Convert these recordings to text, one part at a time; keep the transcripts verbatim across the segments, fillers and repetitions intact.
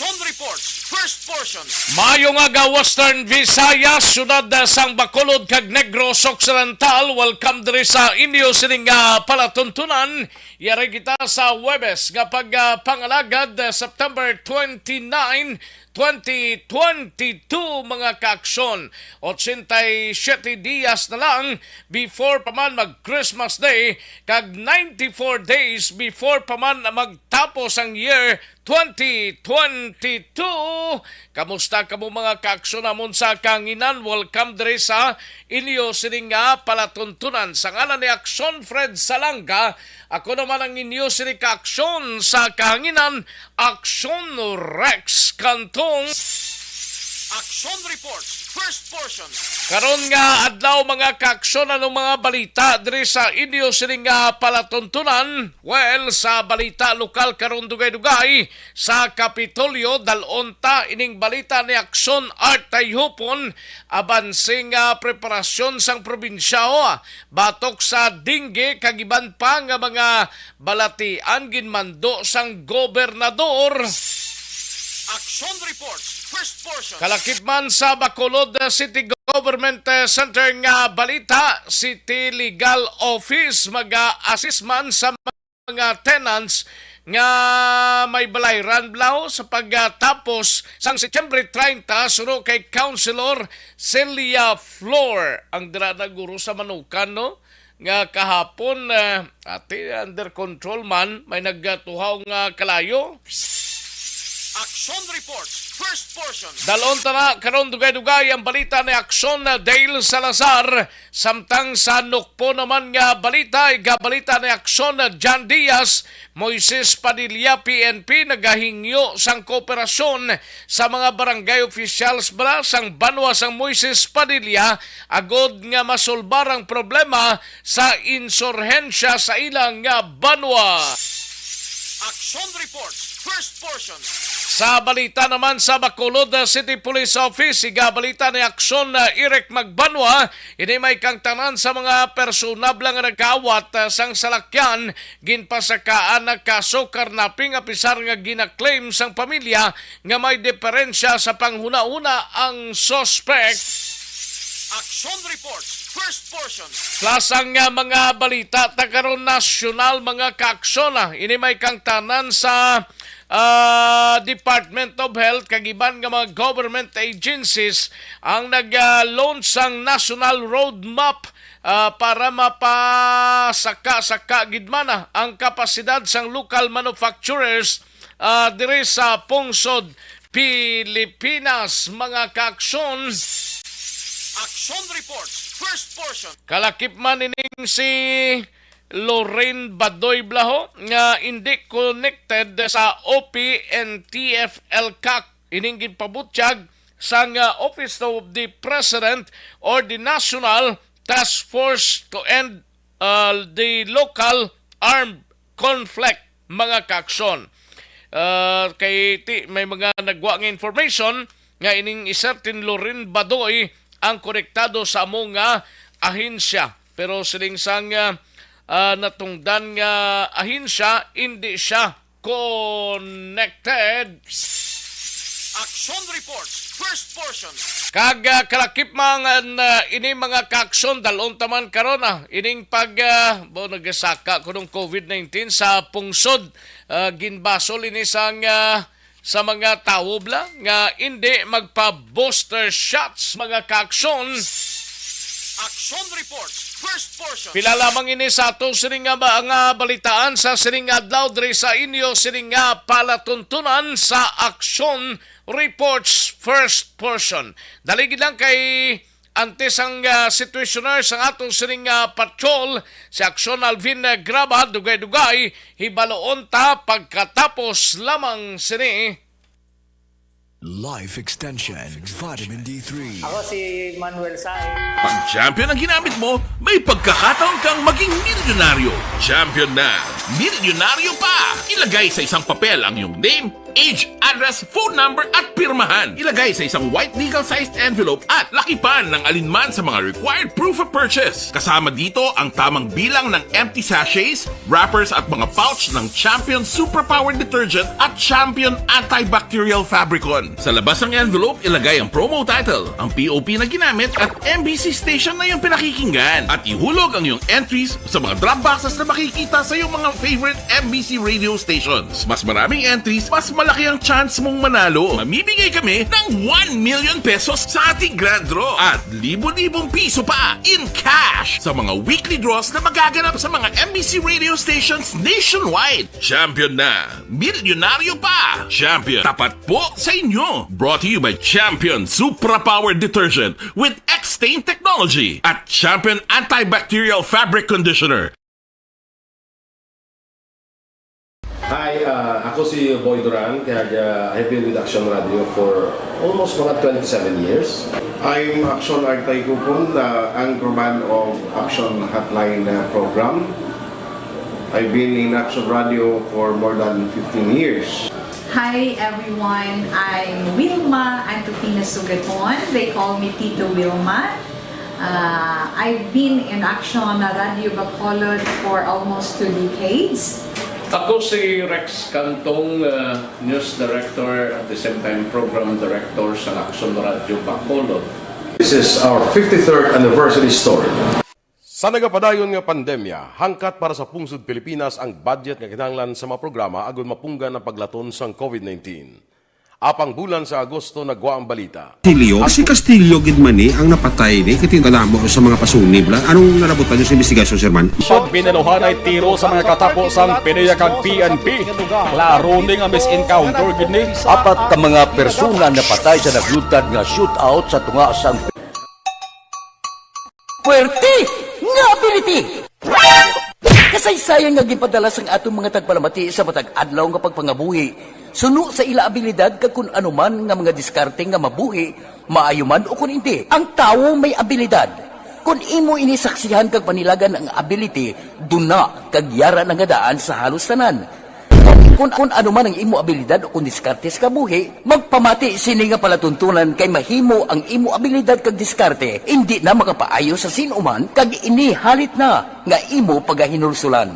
Action Reports, first portion. Maayo nga aga, Western Visayas, syudad, ah, sang Bacolod kag Negros Occidental. Welcome diri sa inyo sining, ah, palatuntunan. Yari kita sa Huwebes nga pag, ah, pangalagad, ah, September twenty-nine, twenty twenty-two, mga kaaksyon. Ochenta y siete dias na lang before pa man mag Christmas Day, kag ninety-four days before pa man magtapos ang year twenty twenty-two. Kamusta kamo, mga kaaksyon namon sa kahanginan? Welcome diri sa inyo sining nga palatuntunan. Sa ngalan ni Aksyon Fred Salanga, ako naman ang inyo sini kaaksyon sa kahanginan, Aksyon Rex Cantong. Action Reports, first portion. Karon nga adlaw, mga kaaksyon, anong mga balita diri sa inyo sining nga palatuntunan? Well, sa balita lokal karon, dugay-dugay sa Kapitolyo, dalon ta ining balita ni Aksyon Art Tayhupon, abanse nga preparasyon sang probinsya, oh, batok sa dengue kag iban pa nga mga balatian ginmando sang gobernador. Action Reports, first portion. Kalakip man sa Bacolod, uh, City Government, uh, Center nga balita, City Legal Office mag-assist man sa mga tenants nga may balayran, blaw, sa pagtapos sang Setyembre treinta, suno kay Councilor Celia Flor. Ang dira na guro sa Manukan, no? Nga kahapon, eh, ati, under control man, may nagatuhaw nga kalayo. Action Reports, first portion. Dalon ta na karon, dugay-dugay ang balita ni Action Dale Salazar. Samtang sa Nukpo naman nga balita, igabalita ni Action John Diaz, Moises Padilla, P N P, nagahingyo sang kooperasyon sa mga barangay officials bala sang banwa sang Moises Padilla agod nga masolbar ang problema sa insurhensya sa ilang nga banwa. Action Reports, first portion. Sa balita naman sa Bacolod, uh, City Police Office, igabalita ni Action, uh, Eric Magbanwa, ini may kangtanan sa mga personable nga nagkawat, uh, sang salakyan, ginpasakaan na kaso karnaping, apisar nga ginaklaim sang pamilya nga may diferensya sa panghunahuna ang suspect. Action Reports, first portion. Plus ang, uh, mga balita ta karon, nasyonal, mga kaaksyon, ah. Ini may kangtanan sa, ah, Department of Health kag iban nga mga government agencies ang nag-, ah, launch sang national roadmap, ah, para mapasaka-saka gid man, ah, ang kapasidad sang local manufacturers, ah, diri sa pungsod Pilipinas, mga kaaksyon. Action Reports, first portion. Kalakip man ining si Lorraine Badoy Blaho nga indi connected sa O P N T F L CAC. Ining ginpabutyag sang, uh, Office of the President or the National Task Force to End, uh, the Local Armed Conflict, mga kaaksyon. Uh, kay ti, may mga nagwa nga information nga ining certain Lorraine Badoy ang konektado sa amo nga ahensya. Pero siling sang, ah, ah, natungdan nga ahensya, indi siya connected. Action Reports, first portion. Kag, ah, kalakip man, ah, ini mga kaaksyon, dalon ta man karon, ah, ining pag, ah, bo, nagasaka kunong COVID nineteen sa pungsod, ah, ginbasol ini sang, ah, sa mga tawo bala nga indi magpa-booster shots, mga kaaksyon. Action Reports, first portion. Pila lamang ini sa ato sini nga ba-, nga balitaan sa sining adlaw diri sa inyo sini nga palatuntunan sa Action Reports, first portion. Dali gid lang kay antes ang, ah, situationer sang ato sining, ah, patrol, si Action Alvin, ah, Graba, dugay-dugay, hibaloon ta pagkatapos lamang sini. Life Extension Vitamin D three. Ako si Manuel Sai. Pag champion ang ginamit mo, may pagkakataon kang maging milyonaryo. Champion na, milyonaryo pa! Ilagay sa isang papel ang iyong name, Age, address, phone number at pirmahan. Ilagay sa isang white legal-sized envelope at lakipan ng alinman sa mga required proof of purchase. Kasama dito ang tamang bilang ng empty sachets, wrappers at mga pouch ng Champion Superpower Detergent at Champion Antibacterial Fabricon. Sa labas ng envelope, ilagay ang promo title, ang P O P na ginamit at M B C station na iyong pinakikinggan. At ihulog ang iyong entries sa mga drop boxes na makikita sa iyong mga favorite M B C radio stations. Mas maraming entries, mas malaki ang chance mong manalo. Mamimigay kami ng one million pesos sa ating grand draw at libo-libong piso pa in cash sa mga weekly draws na magaganap sa mga M B C radio stations nationwide. Champion na! Milyonaryo pa! Champion, tapat po sa inyo! Brought to you by Champion Supra Power Detergent with X-Stain Technology at Champion Antibacterial Fabric Conditioner. Hi, ah, ako si Boy Duran, kag, ah, I've been with Action Radio for almost mga twenty-seven years. I'm Action Artay Kupon, the anchorman of Action Hotline, ah, program. I've been in Action Radio for more than fifteen years. Hi everyone, I'm Wilma Antupina Sugaton. They call me Tito Wilma. Uh, I've been in Action Radio Bacolod for almost two decades. Ako si Rex Cantong, uh, News Director, at the same time Program Director sa Action Radio Bacolod. This is our fifty-third anniversary story. Sa nagapadayon nga pandemya, hangkat para sa pungsod Pilipinas ang budget nga kinahanglan sa mga programa agud mapunggan ang paglaton sang COVID nineteen. Apang bulan sa Agosto nagwa ang balita. Castillo? Ah, si Castillo gid man ni ang napatay ni, kay kadamo sa mga pasunib la. Anong nalabutan niyo sa investigasyon, Sir Man? Pagbinaluhanay tiro sa mga katapo sang PDEA kag P N P. Klaro ni nga mis-encounter gid ni. Apat ka mga persona napatay sa naglutad nga shootout sa tunga sang Puwerte nga ability! Kasaysayan nga ginpadala sang aton mga tagpalamati sa matag adlaw nga pagpangabuhi, suno sa ila abilidad kag kun ano man nga mga diskarte nga mabuhi, maayo man o kun indi. Ang tawo may abilidad. Kun imo ini saksihan kag panilagan ang ability, duna kag yara na nga daan sa halos tanan. Kun, kun ano man ang imo abilidad o kun diskarte sa kabuhi, magpamati sini nga palatuntunan kay mahimo ang imo abilidad kag diskarte indi na makapaayo sa sin-o man kag ini halit na nga imo pagahinulsulan.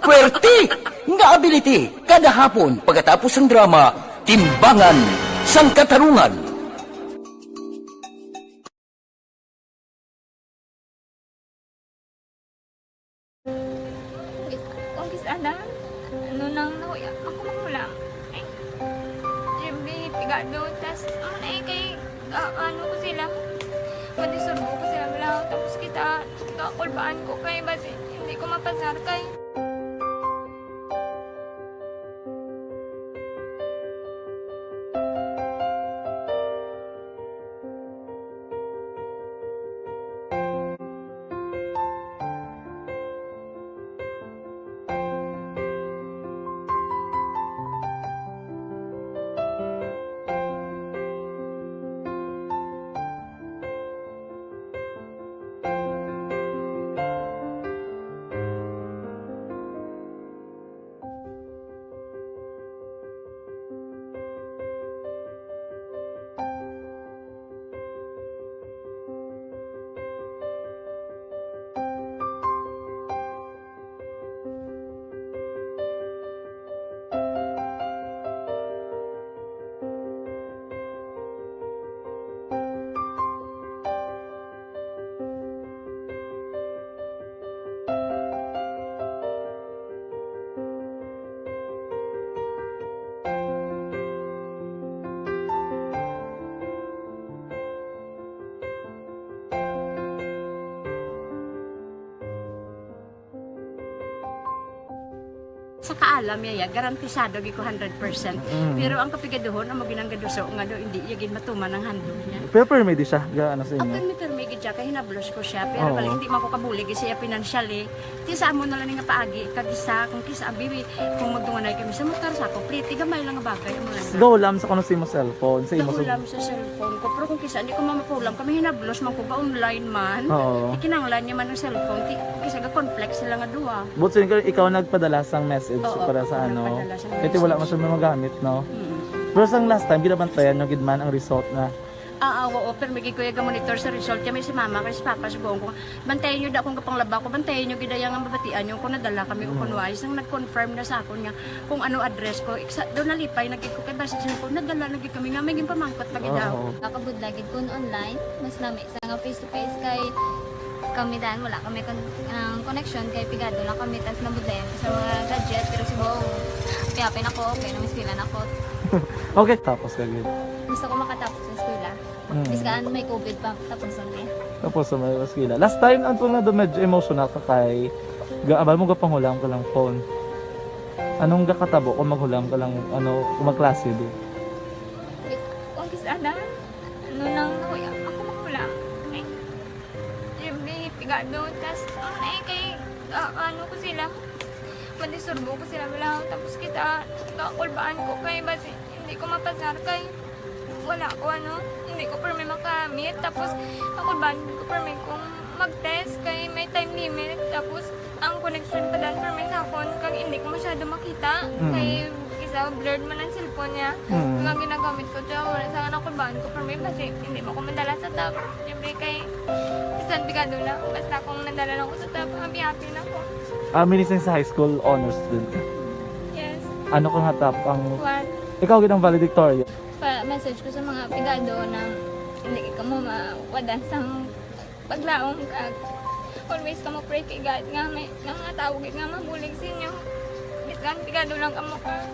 Puwerte nga ability kada hapon pagkatapos sang drama, Timbangan sang Katarungan. Kung kis-, kung kis-, ana, ano nang nahuya, ako mahulam. Ay, Jimmy, pigado, tas, ano na eh, kay, ah, ano ko sila, madisturbo ko sila, wala, tapos kita, kakulbaan ko, kay basi, hindi ko mapasar, kay Sa kaalam niya, ya, garantisado gid ko hundred percent. Mm. Pero ang kapigaduhon, amo gid ang gaduso nga daw hindi iya gid matuman ang handog niya. Pero permi di siya, ga-, ano sa inyo? Ah, permi, permi gid siya, kay hinablos ko siya. Pero Oo. bali, hindi man ko kabulig siya financially. Ti sa amo na lang nga paagi, kag isa, kung kisa, abi, kung magdunganay kami sa motor, sa ako, pliti, gamay lang nga bagay, amo lang. Gahulam sa kuno sa imo cellphone, sa imo sa Gahulam sa cellphone ko, pero kung kisa, hindi ko mamapulam, kami hinablos man ko ba online man. Oo. Ikinanglan niya man ang cellphone, ti, kung kisa, ga-conflict sila nga duha. But so, ikaw, ikaw nagpadala sang message? Oo, para sa ano, nagpadala siya ng kay ti wala man siya magamit, no? Mm. Pero sang last time, ginabantayan nyo gid man ang result na. Ah, ah, oo, pero may gid kuya ga-monitor sa result kay may si mama kay si papa subong ko. Bantayan nyo da kung kapanglaba ko, bantayan nyo gid ang mabatian nyo kung nadala kami o kung Mm. wala. Sang nag-confirm na sa akon nga kung ano address ko, iksa, doon nalipay na gid ko kay basi siya ko, nadala na gid kami nga may ginpamangkot pa gid daw. Oo. Nakabudlay gid kun online, mas lami sa nga face to face kay kami dan wala kami kon-, ang connection kay pigado lang kami tas nabudlayan ko sa mga gadget pero subong piapin ako, okay na, mas pila na ako. Okay, tapos ka gid. Gusto ko makatapos sa eskwela. Mm. Biskan may covid pa, tapos na eh. Tapos sa may eskwela. Last time, ang tunga na medyo emotional ka kay ga-, abal mo gapanghula ka lang phone. Anong gakatabo kung maghulam ka lang, ano, kung magklase di? Wait, kung kis-, ana, ano nang nahuya, ako maghulam. Ay, siyempre, pigado, tas, ano na eh, kay, ah, ano ko sila, madisturbo ko sila, wala, tapos kita, kakulbaan ko, kay basi, hindi ko mapasar, kay, wala ko, ano, hindi ko permi makamit, tapos, kakulbaan ko, permi kung mag-test, kay may time limit, tapos, ang connection pa dan permi sa akon, kag hindi ko masyado makita. Mm. Kay isa, blurred man ang cellphone niya. Mm. Kung ang ginagamit ko, siya, wala sa akin ako, baan ko permi, basi hindi mo ko madala sa top. Siyempre, kay bisan pigado lang, basta kung nadala lang ko sa top, happy-happy na ko. Ah, minising sa high school, honors din ka? Yes. Ano ka nga top ang One. Ikaw gid ang valedictorian? Pa-message ko sa mga pigado na hindi ka mo mawadan sa paglaom, kag always kamo pray kay God nga may, nga mga tawo gid nga mabulig sa inyo. Bisan pigado lang kamo ka,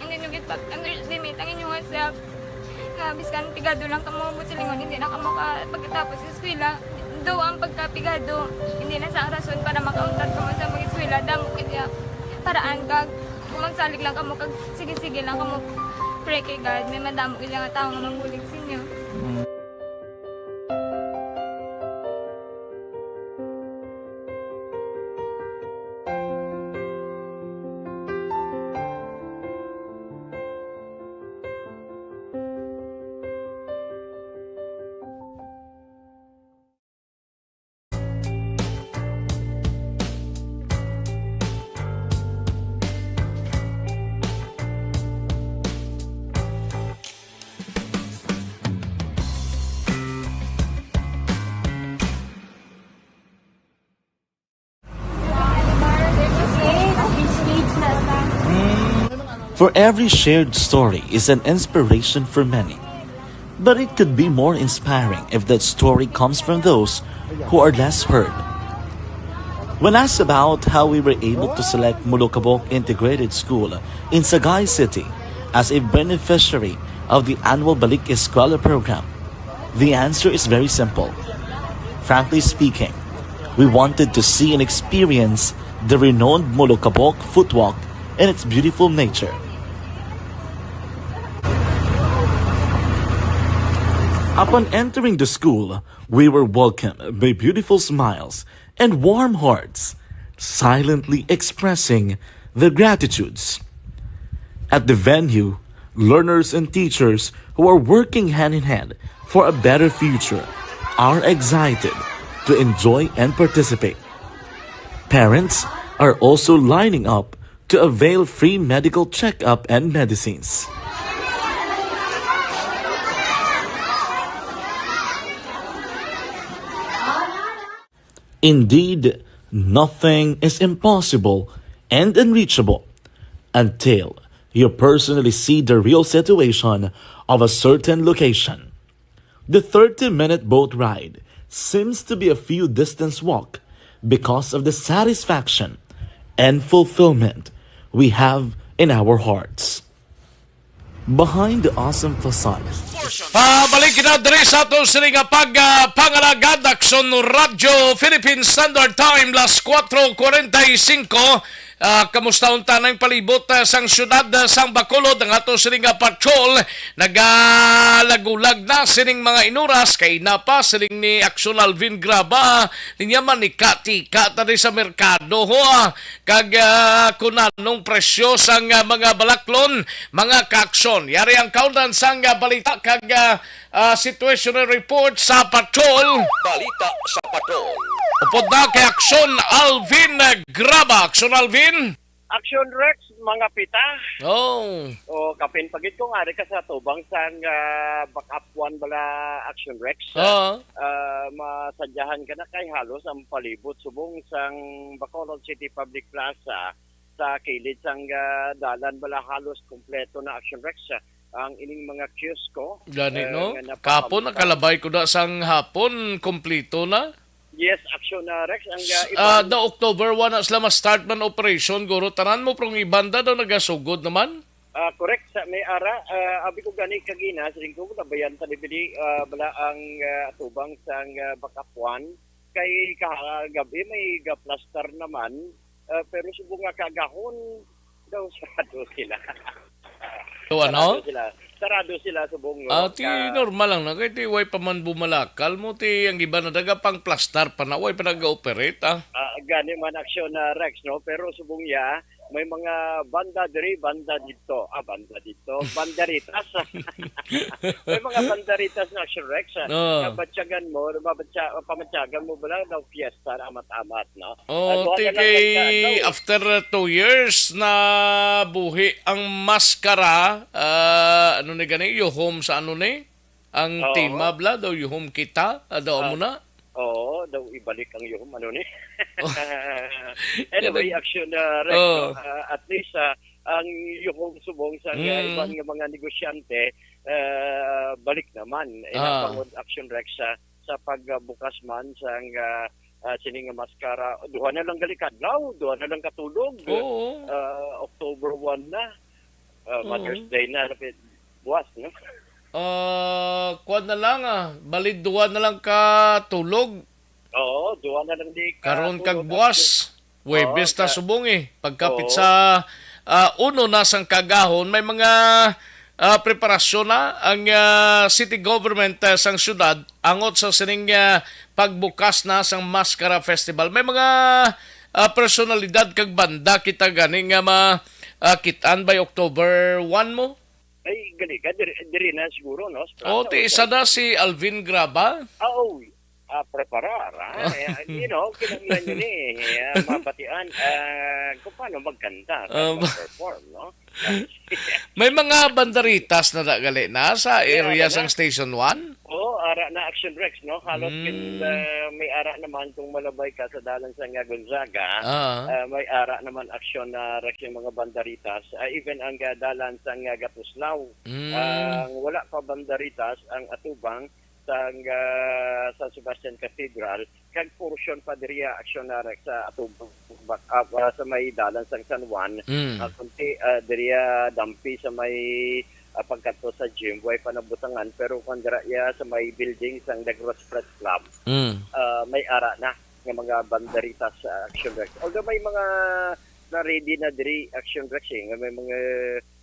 hindi nyo gid pag-underestimate ang inyong self. Nga bisan pigado lang kamo, buot silingon, hindi na kamo ka pagkatapos sa eskwela. Daw ang pagkapigado, hindi na sa rason para makauntat kamo sa mag-eskwela. Damo gid ya paraan, kag kung magsalig lang kamo, kag sige-sige lang kamo pray kay God, may madamo gid nga tawo nga mabulig sa inyo. Mm. For every shared story is an inspiration for many. But it could be more inspiring if that story comes from those who are less heard. When asked about how we were able to select Molokabok Integrated School in Sagay City as a beneficiary of the annual Balik Eskwela program, the answer is very simple. Frankly speaking, we wanted to see and experience the renowned Molokabok Footwalk and its beautiful nature. Upon entering the school, we were welcomed by beautiful smiles and warm hearts, silently expressing their gratitudes. At the venue, learners and teachers who are working hand in hand for a better future are excited to enjoy and participate. Parents are also lining up to avail free medical checkup and medicines. Indeed, nothing is impossible and unreachable until you personally see the real situation of a certain location. The thirty-minute boat ride seems to be a few distance walk because of the satisfaction and fulfillment we have in our hearts. Behind the awesome facade. Pabalik kita diri sa ato sini nga pag, ah, pangalagad, Aksyon Radyo Philippine Standard Time, las cuatro cuarenta y cinco. Ah, kamusta unta nang palibot, ah, sang siyudad, ah, sang Bacolod? Ang ato sini nga patrol nagalagulag na sining mga inuras kay napa siling ni Aksyon Alvin Graba. Niya man ni Kati, Kati sa merkado ho, ah. Kag, ah, kung anong presyo sang, ah, mga balaklon, mga kaaksyon. Yari ang kaundan sang, ah, balita kag, ah, ah, situational report sa patrol. Balita sa patrol. Upod na kay Aksyon Alvin Graba. Aksyon Alvin. Action Rex, mga pita. Oh. O, kapin pa gid kung ari ka sa tubang sang, ah, backup one bala, Action Rex. Oo. Ah, masadyahan ka na kay halos ang palibot subong sang Bacolod City Public Plaza sa kilid sang, ah, dalan bala halos kompleto na, Action Rex. Ang ining mga kiosko, Gani, eh, no? nga Kapon, napakamukha. Nakalabay ko na sang hapon, kompleto na. Yes, Action, ah, Rex. Ang, ah, S-, iban ah, the October one na sila ma-start man operation, guro. Tanan mo, pero ang iban da daw nagasugod naman. Ah, correct. Sa may ara, ah, abi ko gani kagina, siling ko, nabayan ta ni Bili, ah, bala ang, ah, atubang sang, ah, backup one. Kay kahagabi may gaplastar naman, ah, pero subong nga kagahon daw sarado sila. So, ano? Sarado sila. Sarado sila subong, no? Ah, ti Ka- normal lang na kay ti way pa man bumalakal mo, ti ang iba na daga pang plastar pa na, way pa nag-operate, ah. Ah, gani man, Action, ah, Rex, no? Pero subong ya, may mga banda diri, banda dito. Ah, banda dito. Banderitas. May mga banderitas na, Action Rex, ah. Oo. Kabatyagan mo, mabatya-, pamatyagan mo bala daw fiesta na amat-amat, no? Oh, Ah, duha ti na lang kay ka, ano? After two years na buhi ang maskara, ah, ano ni gani, yuhom sa ano ni? Ang Oo. Tema bala daw, yuhom kita, ah, daw Ah, amo na. Oo, daw ibalik ang yuhom, ano ni? Oh. Anyway, Yan ang Action, ah, Rex, Oh. no? Ah, at least, ah, ang yuhom subong sa, ah, Mm. iban nga mga negosyante, ah, balik naman. Eh, Ah. Napangod, Action Rex, sa, sa pagbukas man sang, ah, ah, sini nga maskara. Duha na lang gali kadlaw, duha na lang katulog. Oo. Ah, October one na. Ah, Oo. Mother's Day na, lapit buwas, no? Ah, kuwan na lang, ah. Bali, duwa na lang ka tulog. Oo, duwa na lang di ka Karon kag tulog, buwas, actually. Huwebes Oo, ta ka- subong, eh. Pagkapit Oo. sa, ah, uno na sang kagahon, may mga, ah, preparasyon na ang, ah, city government, ah, sang syudad angot sa sining, ah, pagbukas na sang Maskara Festival. May mga, ah, personalidad kag banda kita gani nga ma-, ah, kit-an by October one mo? Ay, gali ka, diri, diri na siguro, no? Sa O, plaza ti or isa sa na si Alvin Graba. Ah, oh, ah, preparar, ah. Eh, you know, kinahanglan yun eh. Ah, mabatian, ah, kung paano magkanta, Ah, paano ba- mag-perform, no? May mga banderitas na da gali na sa May area ara sang na. Station one? Oo, ara na, Action Rex, no? Halos Mm. kin-, ah, may ara naman kung malabay ka sa dalan sa nga Gonzaga. Ah. Ah, may ara naman, Action, na Rex, yung mga banderitas. Ah, even ang, ah, dalan sa nga Gatuslaw. Mm. Ang wala pa banderitas ang atubang sang, ah, San Sebastian Cathedral, kag portion pa diriya, Action, na Rex, sa atubang back up, ah, sa may dalan sang San Juan, Mm. ah, kunti, ah, diriya dampi sa may, ah, pagkadto sa gym, way pa nabutangan, pero kung dira iya sa may building sang Negros Press Club, Mm. ah, may ara na nga mga banderitas sa Action Rex. Although may mga na-ready na diri, Action Rex, eh, nga may mga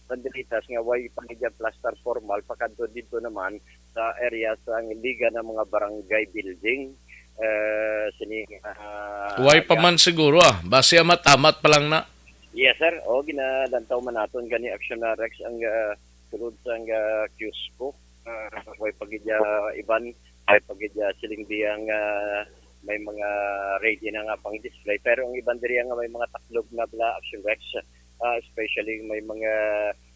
banderitas nga way pa gid plaster formal, pakadto didto naman sa area sang Liga ng mga Barangay Building. Eh, sini, ah, Way pa aga. man siguro, ah. Basi amat-amat pa lang na. Yes, sir. O, ginalantaw man naton gani, Action, ah, Rex, ang, ah, sulod sang, ah, kiosko. Ah, way pa gid, ah, iban, way pa gid, ah, siling biyang, ah, may mga ready na nga pang display. Pero ang iban diri nga may mga taklob na bala, Action Rex, ah, especially may mga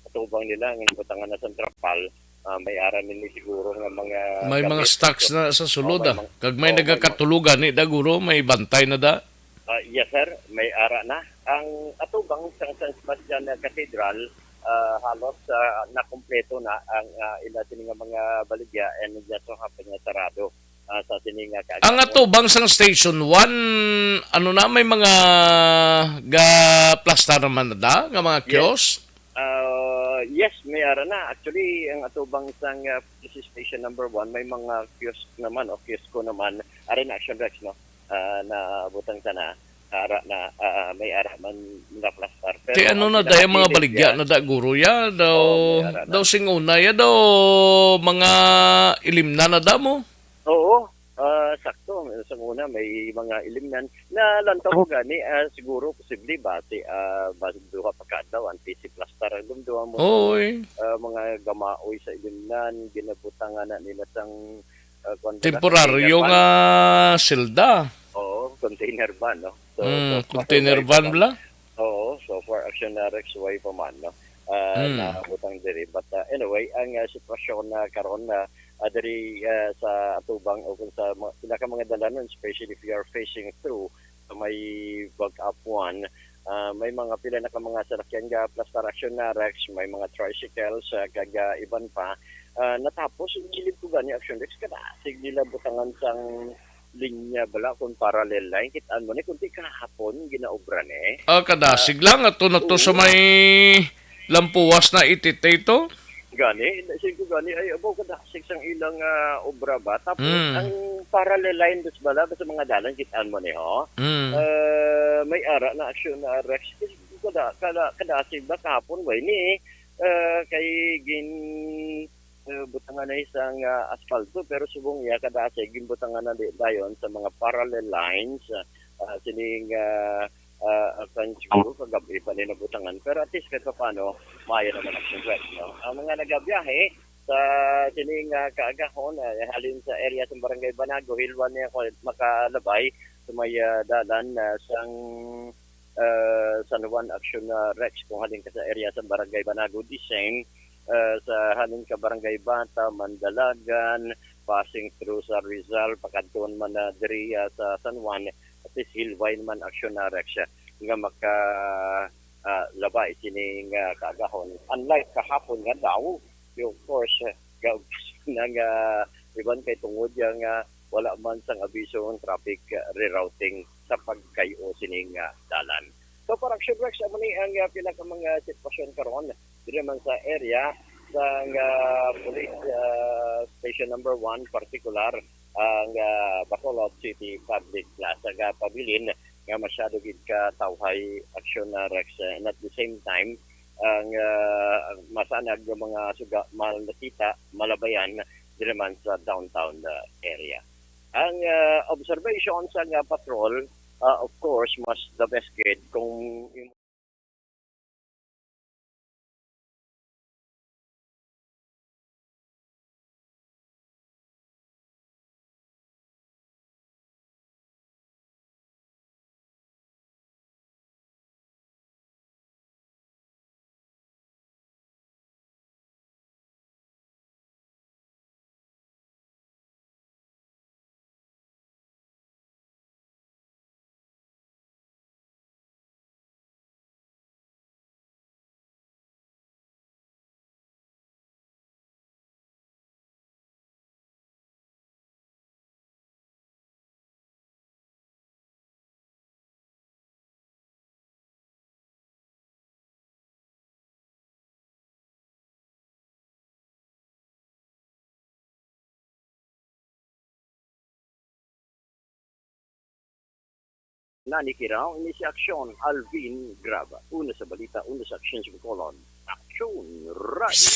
atubang nila ang butangan na sa trapal, ah, may ara nini siguro nga mga May mga gamit. stocks na sa sulod, Oh, may ah. mga, Kag may oh, may mga nagakatulogan ni da, guro, may bantay na da. Ah, yes, sir. May ara na. Ang atubang sa San Sebastian Cathedral, ah, halos, ah, nakumpleto na ang, ah, ila sini nga mga baligya, and just so happen nga sarado, ah, sa sini nga kaagahon. Ang atubang sang Station one, ano na, may mga ga-plastar naman na da, nga mga Yes. kiosk? Ah, yes, may ara na. Actually, ang atubang sang, ah, police station number one, may mga kiosk naman o kiosko naman. Ari na, Action Rex, no? Ah, na butang sana. Ara na, ah, may ara man na-plastar. Pero Kay ano ang na daya mga pinakabilis baligya ya, na da, guro, ya? Daw, oo, may ara na. Daw sing una, ya? Daw mga ilimnan na da mo? Oo. Ah, sakto. Sa una, may mga ilimnan. Nalantaw ko gani, ah, siguro, posible, basi, ah, basi duha pa ka adlaw, antes i-plastar ang dumduma mo. Oo, eh. Ah, mga gamaoy sa ilimnan, ginabutangan na nila sang, ah, kuwan ba na, Temporaryo container van. Nga selda. Oo, container van, no? So, Mm, so, container so, van bala? Oo, so, So far, Action, uh, Rex, way pa man, no? Ah, Mm. Nabutang diri. But, uh, anyway, ang, uh, sitwasyon na karon na, uh, diri, uh, sa atubang o kung sa mga, pila ka mga dalanon, especially if you are facing through sa may Bag-up one, uh, may mga pila na ka mga salakyan nga plastar, Action, uh, Rex, may mga tricycles, uh, kag, uh, iban pa. Uh, natapos, ang gilid ko gani, Action, Rex, kada sig nila butangan sang linya bala kung parallel line. Kit-an mo ni, kundi kahapon, ginaobra ni. Ah, kadasig lang. Ato na to sa Oo. may Lampuas na itite ito. Gani, isip ko gani, ay, abo, kadasig sang ilang, ah, obra ba? Tapos, Mm. ang parallel line dos bala, sa mga dalan, kit-an mo ni, ho? Mm. Ah, may ara na Action, ah, Rex. Kada, kada, kadasig ba kahapon, way ni, ah, kay gin, eh, butangan na isang, ah, asfalto, pero subong iya kadasig, ginbutangan na di dayon sa mga parallel lines, ah, ah, sining, ah, ah, kan siguro kagab-i pa ni nabutangan. Pero at least, kahit paano, maayo naman ang sugad, no? Ang mga nagabiyahe sa sining, ah, kaagahon, ah, halin sa area sa Barangay Banago, hilwan niya kung makalabay sa may, ah, dalan, ah, sang ah, San Juan Action, ah, Rex, kung halin ka sa area sa Barangay Banago, the same, ah, sa halin ka Barangay Bata, Mandalagan, passing through sa Rizal, pakadtuon man na diri, ah, sa San Juan, at least hilway naman Action, ah, Rex, ah, nga maka, ah, labay sining, ah, kaagahon. Unlike kahapon nga daw, of course, ah, gaugos na nga iban kay tungod ya nga wala man sang abiso ang traffic, ah, rerouting sa pagkay-o sining, ah, dalan. So, para Action Rex, amo ni ang, ah, pila ka mga sitwasyon karon diri man sa area sang, ah, Police, ah, Station Number One, partikular ang, ah, Bacolod City Public Plaza nga pabilin nga masyado gid ka tawhay Action, ah, Rex, and at the same time, ang, ah, ang masanag nga mga suga mal nakita, malabayan diri man sa downtown, ah, area. Ang, ah, observation sa nga patrol, ah, of course, mas the best gid kung Nani kiraw ini si Aksyon Alvin Graba. Una sa balita, una sa Aksyon sa Bacolod. Aksyon Radio.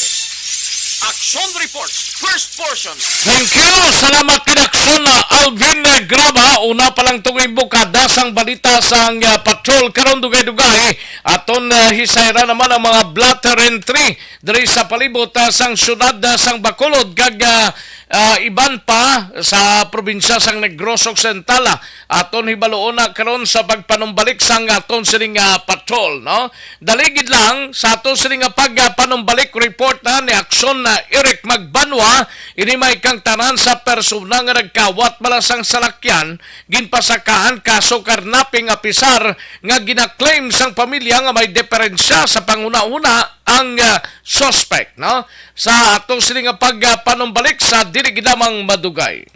Action Report, first portion. Thank you. Salamat gid, Aksyon, ah, Alvin, eh, Graba. Una pa lang tong imbukada sang balita sang, ah, patrol karon, dugay-dugay. Aton, ah, hisayra naman ang mga blotter entry diri sa palibot, ah, sang siyudad, ah, sang Bacolod kag, ah, ah, iban pa sa probinsya sang Negros Occidental, ah. Aton hibaluon na karon sa pagpanumbalik sang aton sining, ah, patrol, no? Dali gid lang sa aton sining nga pag, ah, panumbalik report na ni Aksyon na Eric Magbanwa, ini may kang tanan sa persona nga nagkawat bala sang salakyan, ginpasakahan kaso karnaping, apisar nga ginaklaim sang pamilya nga may diferensya sa panghunahuna ang, ah, suspect, no? Sa ato sini nga pag, ah, panumbalik sa dili gid lamang madugay.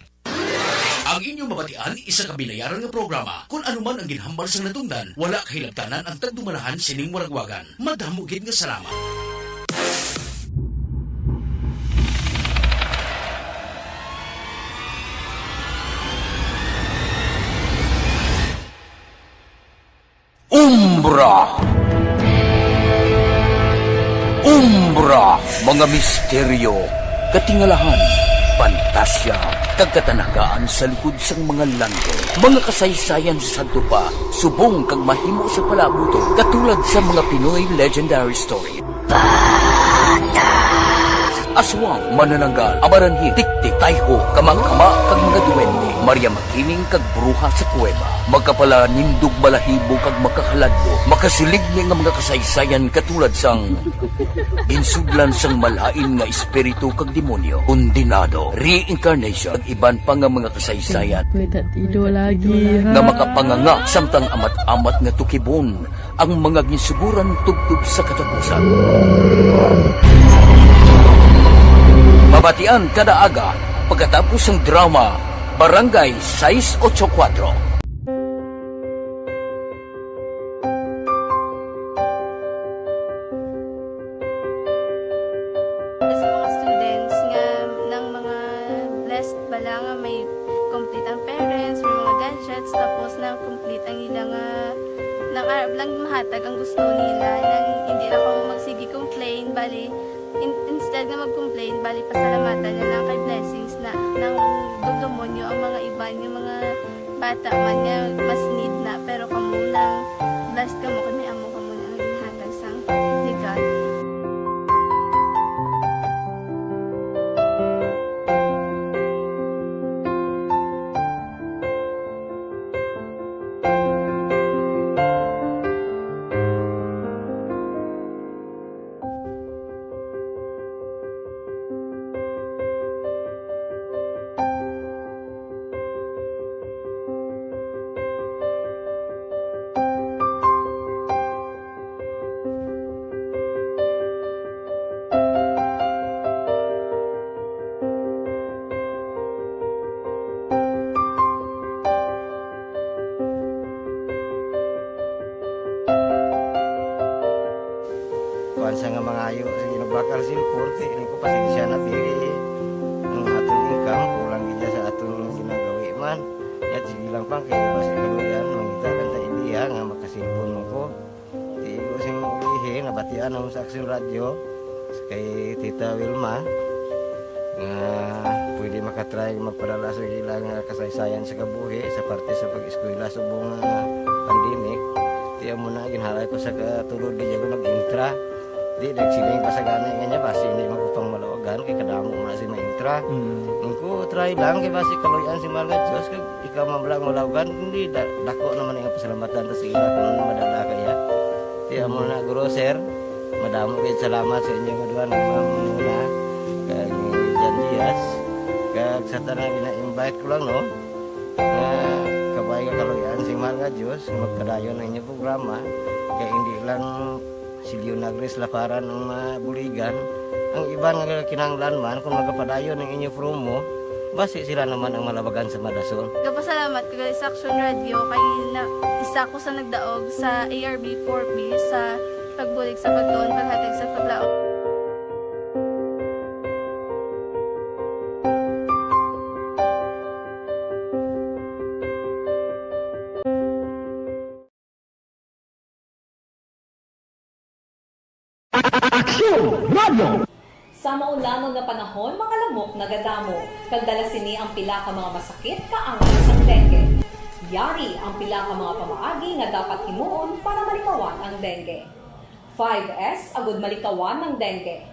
Ang inyong mabatian, isa ka binayaran nga programa. Kung ano man ang ginhambal sang natungdan, wala kahilabtanan ang tagdumalahan sining waragwagan. Madamo gid nga salamat. Umbra. Umbra, mga misteryo, katingalahan, pantasya, kag katanagaan sa likod sang mga landong. Mga kasaysayan sa sadto pa, subong kag mahimo sa palaabuton, katulad sa mga Pinoy legendary story. Aswang, manananggal, amaranhit, tiktik, tayho, kamangkama, kag mga duwende, Maria Makiling kag bruha sa kuweba. Makapalanindog, balahibo kag makahaladlo, makasilig ni nga mga kasaysayan katulad sang ginsudlan sang malain nga espiritu kag demonyo, kondenado, reincarnation, kag iban pa nga mga kasaysayan May tatido lagi, ha? nga makapanganga samtang amat-amat nga tukibon ang mga ginsuguran tubtob sa katapusan. Mabatian kada aga pagkatapos sang drama Barangay sais ocho kuwatro. Sa mga students nga, ng mga blessed bala nga may complete ang parents, may mga gadgets, tapos na complete ang ila nga, nang arab lang mahatag ang gusto nila, nang hindi na kamo magsige complain, bali, in-, instead nga mag-complain, bali, pasalamatan na lang kay blessings na, nang dugdumon nyo ang mga iban, yung mga bata man nga mas need na, pero kamo lang, blessed kamo kay may amo kamo na nga ginhatag sang legal. Kuwan sa nga mangayo, sige, nagbakal sin korte, ini ko pasensya na, pili ang aton income, kulang gid sa aton ginagawi man. Yat, sige lang pang, kaya basi kaluyan, mangita lang ta idea nga makasilpon mo ko. Di ko sing ihi, nabatian ang sa Aksyon Radyo, kay Tita Wilma, nga pwede makatry magpadala sa ilang, ah, kasaysayan sa kabuhi sa parte sa pag-eskwela subong nga pandemic. Di amo na, ginhalay ko sa katulod, di ako nag-intra. Di, nagsiling pa sa gani nga niya, basi hindi man ko pang malawagan, kay kadamo man si ma-intra. Mm. Ang ko, try lang, kay basi kaluyan si Mahal nga Diyos, kag ikaw man lang malawagan, hindi, da-, dako naman ang pasalamatan ta sa ila kung ano madala kaya. Di, amo na, guro, sir, madamo kayo salamat sa inyong duha, ni Ma'am Muna, kag ni Jan Diaz, kag sa tanan gina-invite ko lang, no, nga kabay nga kaluyan si Mahal nga Diyos, magpadayon ang inyong programa, kay hindi lang si Leonagris Laparan ang mabuligan, ang iban nga kinahanglan man, kung magapadayon ang inyo promo, basi sila naman ang malabagan sa madason. Gapasalamat ko gali sa Aksyon Radyo kay na, isa ko sa nagdaog sa A R B four B sa pagbulig sa pagtuon, paghatag sa paglaom. Aksyon Radio! Sa maulangon nga panahon, mga lamok nagadamo, kag dala sini ang pila ka mga masakit kaangay sang dengue. Yari ang pila ka mga pamaagi nga dapat himuon para malikawan ang dengue. Five S agud malikawan ang dengue.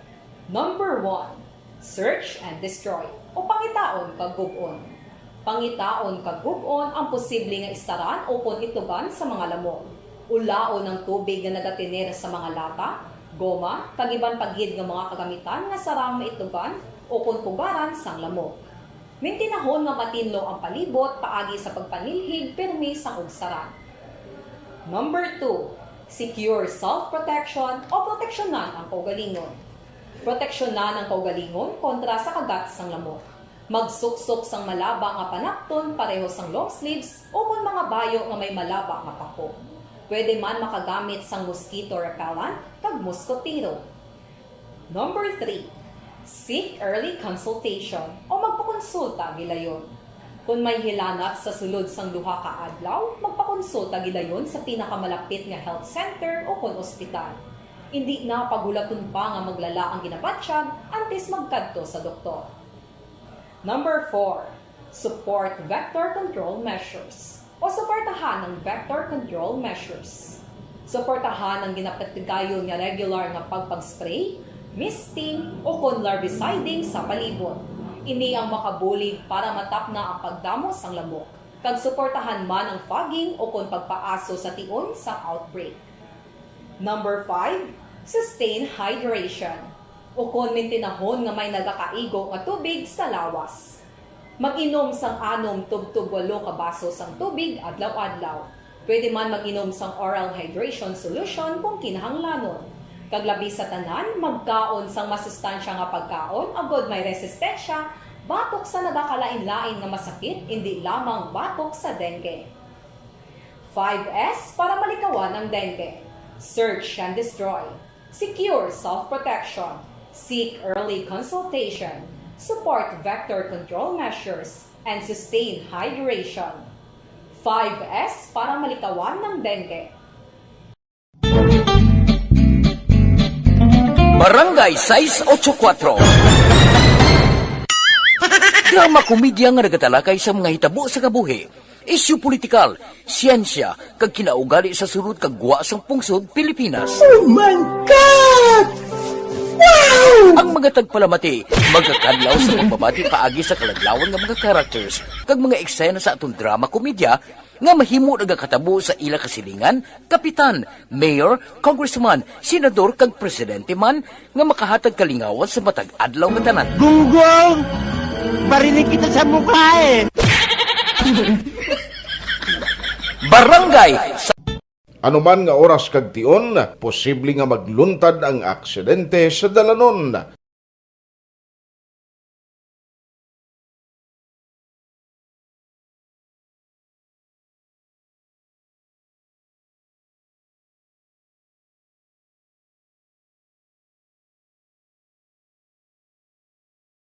Number one, search and destroy, o pangitaon kag gub-on. Pangitaon kag gub-on ang posible nga istaran ukon itugan sa mga lamok. Ulaon ang tubig nga nagatener sa mga lata, goma, kag iban pa gid nga mga kagamitan nga sarang maitugan ukon pugaran sang lamok. Mintinahon nga matinlo ang palibot paagi sa pagpanilhig pirmi sang ugsaran. Number two, secure self-protection o proteksyonan ang kaugalingon. Proteksyonan ang kaugalingon kontra sa kagat sang lamok. Magsuksok sang malaba nga panapton pareho sang long sleeves ukon mga bayo nga may malaba nga pako. Pwede man makagamit sang mosquito repellent kag moskotero. Number three, seek early consultation o magpakonsulta gilayon. Kon may hilanat sa sulod sang duha ka adlaw, magpakonsulta gilayon sa pinakamalapit nga health center ukon ospital. Indi na paghulaton pa nga maglala ang ginabatyag antes magkadto sa doktor. Number four, support vector control measures o suportahan ang vector control measures. Suportahan ang ginapatigayon nga regular nga pagpag-spray, misting, ukon larviciding sa palibot. Ini ang makabulig para matapna ang pagdamo sang lamok. Pagsuportahan man ang fogging o kon pagpaaso sa tion sa outbreak. Number five, sustain hydration. O kon mintinahon nga may nagakaigo nga tubig sa lawas. Mag-inom sang anom tubtob walo ka baso sang tubig adlaw-adlaw. Pwede man mag-inom sang oral hydration solution kung kinahanglanon. Kag labi sa tanan, magkaon sang masustansya nga pagkaon agod may resistensya batok sa nagakalain-lain nga masakit, indi lamang batok sa dengue. Five S para malikawan ang dengue. Search and destroy. Secure self-protection. Seek early consultation. Support vector control measures. And sustain hydration. Five S para malikawan ng dengue. Barangay sais ocho kuatro. Drama komedya nga nagatalakay sa mga hitabo sa kabuhi, isyu politikal, siyensya, kag kinaugali sa sulod kag gwa sang pungsod Pilipinas. Oh my God! Wow! Ang mga tagpalamati magakadlaw sa pagbabati paagi sa kaladlawan nga mga characters kag mga eksena sa aton drama komedya nga mahimo nagakatabo sa ila kasilingan, kapitan, mayor, congressman, senador, kag presidente man nga makahatag kalingawan sa matag adlaw nga tanan. Gunggong! Barinig kita sa mukha eh! Barangay sa Ano man nga oras kag tion, posible nga magluntad ang aksidente sa dalanon.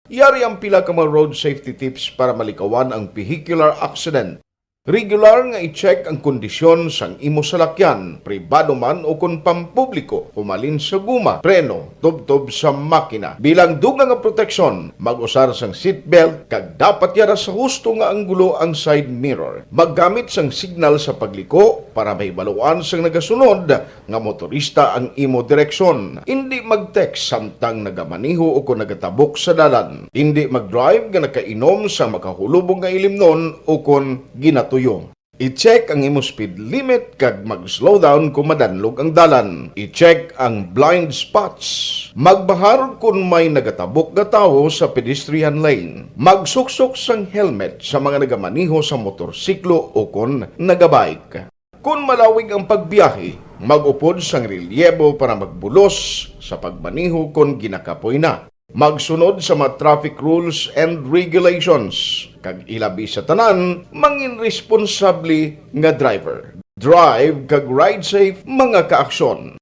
Yari ang pila ka mga road safety tips para malikawan ang vehicular accident. Regular nga i-check ang kondisyon sang imo salakyan, pribado man ukon pampubliko, humalin sa guma, preno, tubtob sa makina. Bilang dugang nga proteksyon, mag-usar sang seatbelt kag dapat yara sa husto nga anggulo ang side mirror. Maggamit sang signal sa pagliko para mahibaluan sang nagasunod nga motorista ang imo direksyon. Indi mag-text samtang nagamaneho ukon nagatabok sa dalan. Indi mag-drive nga nakainom sang makahulubong nga ilimnon ukon ginatuyo. I-check ang imo speed limit kag mag-slow down kon madanlog ang dalan. I-check ang blind spots. Magbahar kon may nagatabok nga tawo sa pedestrian lane. Magsuksok sang helmet sa mga nagamaneho sa motorsiklo ukon nagabike. Kon malawig ang pagbiyahe, mag-upod sang relyebo para magbulos sa pagmaneho kon ginakapoy na. Magsunod sa mga traffic rules and regulations, kag ilabi sa tanan, mangin responsable nga driver. Drive kag ride safe, mga kaaksyon.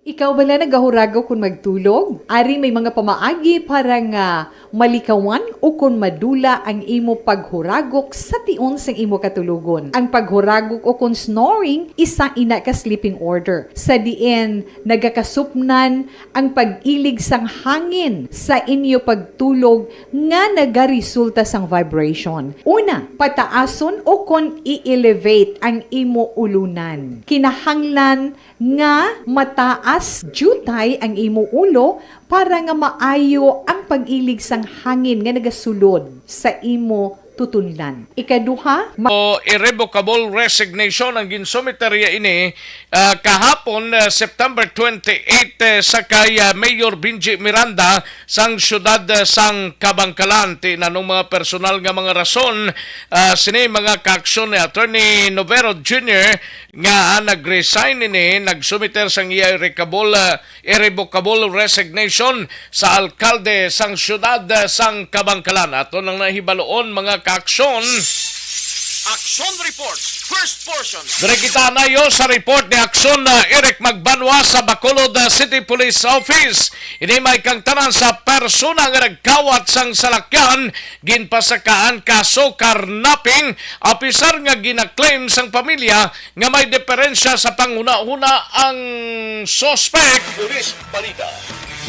Ikaw bala nagahuragok kon magtulog? Ari may mga pamaagi para nga malikawan ukon madula ang imo paghuragok sa tion sang imo katulogon. Ang paghuragok ukon snoring isa ina ka sleeping order, sa diin nagakasupnan ang pag-ilig sang hangin sa inyo pagtulog nga nagaresulta sang vibration. Una, pataason ukon i-elevate ang imo ulunan. Kinahanglan nga mataas diutay ang imo ulo para nga maayo ang pag-ilig sang hangin nga nagasulod sa imo tutunlan. Ikaduha, ma- O irrevocable resignation ang ginsumiter niya ini, ah, kahapon, ah, September twenty-eight, eh, sa kay, ah, Mayor Benji Miranda sang siyudad, ah, sang Kabangkalan. Ti nanong mga personal nga mga rason, ah, sini mga kaaksyon ni Attorney Novero Junior nga, ah, nag-resign ini, nagsumiter sang iya irrevocable, ah, irrevocable resignation sa alkalde sang siyudad, ah, sang Kabangkalan. Ato nang nahibaluon, mga kaaksyon. Action Report, first portion. Diri kita nayo sa report ni Aksyon, ah, Eric Magbanwa sa Bacolod, ah, City Police Office. Ini may kangtanan sa persona nga nagkawat sang salakyan, ginpasakaan kaso carnapping, apisar nga ginaklaim sang pamilya nga may diferensya sa panghunahuna ang suspek. Police Balita.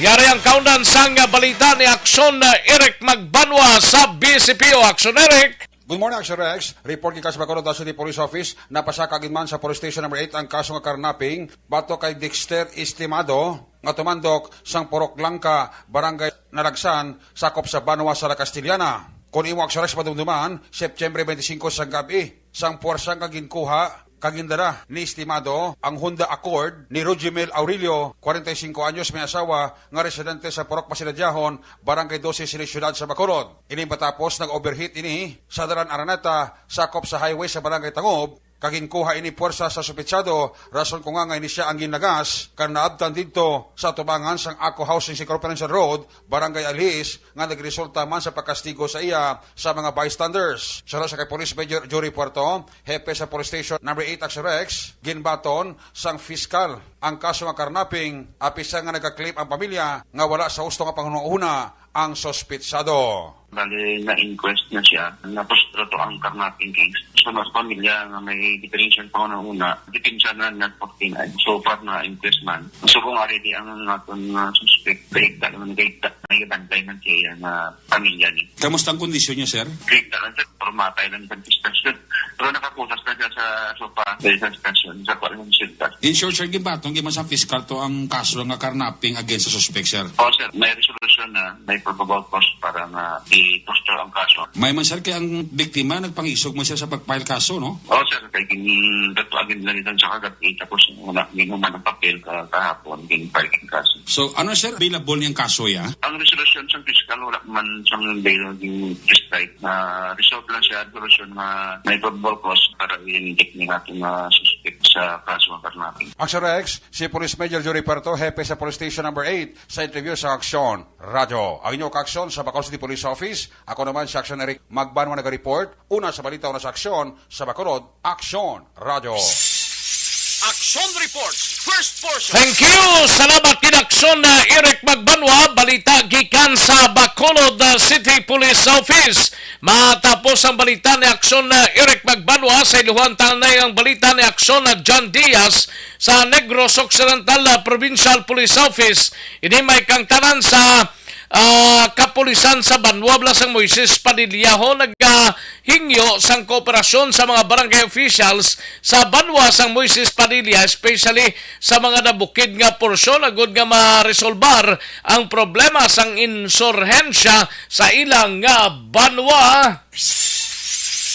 Yari ang kaundan sang balita ni Aksyon, ah, Eric Magbanwa sa B C P O. Aksyon, Eric. Good morning, Action Rex. Report gikan sa Bacolod City Police Office, napasaka gid man sa Police Station Number eight ang kaso nga carnapping batok kay Dexter Estimado nga tumandok sang Purok Langka, Barangay nalagsan sakop sa banwa sa La Castellana. Kon imo, Action Rex, madumduman, September twenty-five sang gab-i, sang puwersa nga ginkuha kag gindala ni Estimado ang Honda Accord ni Rujimel Aurelio, kwarenta y singko anyos, may asawa, nga residente sa Purok Masiladyahon, Barangay Doce, sini siyudad sa Bacolod. Ini matapos nag-overheat ini sa Dalan Araneta, sakop sa highway sa Barangay Tangob, kag ginkuha ini puwersa sa suspetsado, rason ko nga nga ini sia ang ginlagas, kag naabtan didto sa atubangan sang Ako Housing sa Corporation Road, Barangay Alhis, nga nagresulta man sa pagkastigo sa iya sa mga bystanders. Suno sa kay Police Major Jory Puerto, hepe sa Police Station Number eight Action Rex, ginbaton sang piskal ang kaso nga karnaping, apisan nga nagka-claim ang pamilya nga wala sa husto nga panghunahuna ang suspetsado. Bali, na-inquest na siya. Napostro to ang karnaping case. Sa mga pamilya nga may diferensyang panghunahuna, depensa na na forty-nine. So far, na-inquest man. So, kung ari di ang aton, uh, suspect, kaigda naman, kaigda. May gabantay man siya nga pamilya ni. Kamusta ang kondisyon niya, sir? Kaigda lang, sir. Pero matay lang sa discussion. Pero nakakusas na siya sa sopa, sa discussion, sa kuwan ng siyudad. In short, sir, ginbaton gyud man sa piskal to ang kaso nga karnaping against sa suspect, sir. Oh, sir, may resolution na, may probable cause para nga i-foster ang kaso. May man, sir, kay ang biktima nagpangisog man siya sa pag-file kaso, no? Oh, sir, kay gin-, dato agin na rin sa kagati, tapos wala, ginuman ang papel ka-, kahapon, gin-file ang kaso. So, ano, sir, available niyang kaso, ya? Ang resolution sa piskal, wala man sang bail yung prescribe na result lang siya, resolution na may probable cause para i-indict ni natin na suspect sa kaso ng karnaping. Action Rex, si Police Major Jory Puerto, hepe sa Police Station Number eight, sa interview sa Aksyon Radyo. Ang inyo kaaksyon sa Bacolod City Police Office, ako naman si Aksyon Eric Magbanwa, naga-report, una sa balita, una sa aksyon, sa Bacolod, Aksyon Radyo. Action Report, first portion. Thank you. Salamat kay Aksyon na Eric Magbanwa. Balita gikan sa Bacolod, uh, City Police Office. Matapos ang balita ni Aksyon na Eric Magbanwa, sa iluhan tanay ang balita ni Aksyon na John Diaz sa Negros Occidental, uh, Provincial Police Office. Ini may kangtanan sa, ah, kapulisan sa banwa bala sang Moises Padilla ho naghingyo sang kooperasyon sa mga barangay officials sa banwa sang Moises Padilla, especially sa mga nabukid nga porsyon, agud nga maresolbar ang problema sang insurhensya sa ilang nga banwa.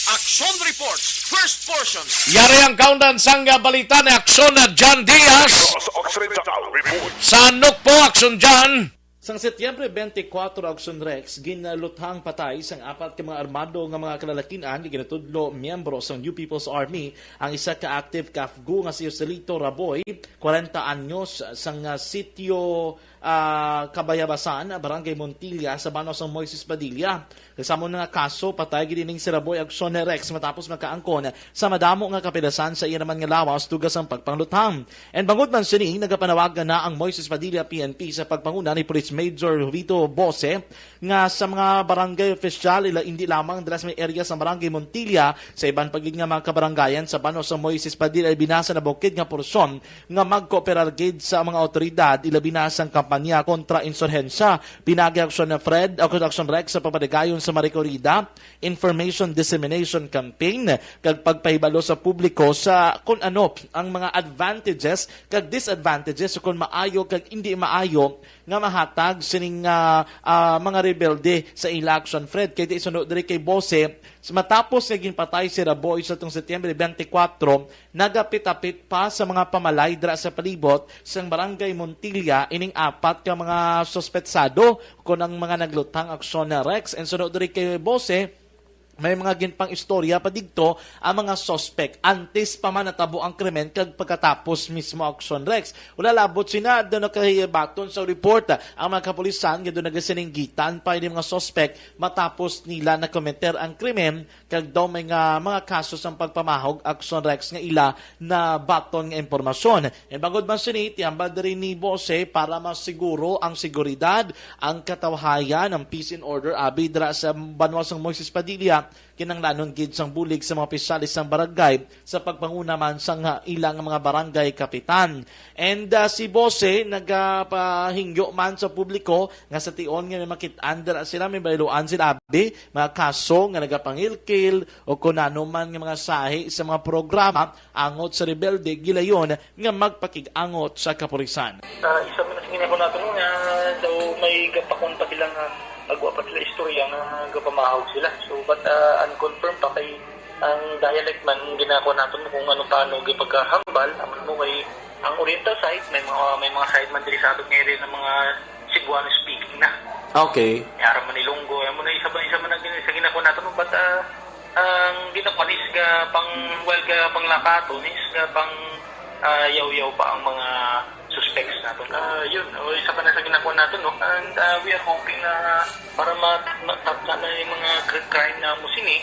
Action Report, first portion. Yari ang kaundan sang balita ni Aksyon na John Diaz. Negros Occidental Report. Sa Nukpo, Aksyon John. Sang Setyembre twenty-four, Aksyon Rex, ginluthang patay sang apat ka mga armado nga mga kalalakin-an nga ginatudlo miyembro sang New People's Army ang isa ka active CAFGU nga si Joselito Raboy, kwarenta anyos, sang, ah, sitio, ah, Kabayabasan, Barangay Montilla, sa banwa sang Moises Padilla. Sa amo na nga kaso, patay gid ining si Raboy Aksyon Rex matapos makaangkon sa madamo nga kapilasan sa iya naman nga lawas dugang sang pagpangluthang. And bangod man sini, nagapanawagan na ang Moises Padilla P N P sa pagpanguna ni Police Major Jovito Bose nga sa mga barangay opisyal, ila indi lamang dira sa may area sa Barangay Montilla, sa iban pa gid nga mga kabarangayan sa banwa sa Moises Padilla, ilabi na sa nabukid nga porsyon, nga magkooperar gid sa mga awtoridad, ilabi na sang kampanya kontra insurhensya. Pinaagi Aksyon na Fred, o Aksyon Rex, sa pagpadayon sa mga rekorida, information dissemination campaign, kag pagpahibalo sa publiko sa kung ano ang mga advantages kag disadvantages, kung maayo kag hindi maayo nga mahatag sining, ah, ah, mga rebelde sa ila, Aksyon Fred. Kay di suno diri kay Bose, sa matapos nga ginpatay si Raboy sa tong Setyembre twenty-four, nagapit-apit pa sa mga pamalay dira sa palibot sang Barangay Montilla ining apat ka mga suspetsado, kon ang mga nagluthang, Aksyon Rex. And suno diri kay Bose, may mga ginpang-istorya pa digto ang mga suspek antes pa man natabo ang krimen kag pagkatapos mismo, Aksyon Rex. Wala labot sina, daw nakahibaton sa report ang mga kapulisan nga daw nagasininggitan pa ini mga suspek matapos nila nakometer ang krimen, kag daw may nga mga kaso sang pagpamahog, Aksyon Rex, nga ila nabaton nga impormasyon. And bangod man sini, tiyambal diri ni Bose para masiguro ang seguridad, ang katawhayan, ang peace and order, abi dira sa banwa sang Moises Padilla, kinahanglanon gid sang bulig sa mga opisyales sang barangay sa pagpanguna man sang ilang mga barangay kapitan. And, ah, si Bose nagapahingyo man sa publiko nga sa tion nga may makit-an dira sila, may bahiluan sila, abi, mga kaso nga nagapangilkil o kon ano man nga mga sahi sa mga programa angot sa rebelde, gilayon nga magpakig-angot sa kapulisan. Ah, isa man ang ginako nato nga daw May gapakon pa sila nga nagwa pa sila istorya nga gapamahog sila. So, but, ah, unconfirmed pa kay ang dialect man, ang ginako naton kung ano paano gipagkahambal, amo mo kay ang Oriental side, may mga, may mga side man diri sa atong area ng mga Cebuano speaking na. Okay. May ara man Ilonggo, amo na isa ba, isa man ang gina-, sa ginako naton, but, ah, ang ginako is ga pang, well, ga pang lakaton is ga pang, ah, yaw-yaw pa ang mga suspects naton. Ah, yun, o, isa pa na sa ginako naton, no? And, ah, we are hoping na para ma-, matapna na yung mga cr-, crime na mo sini,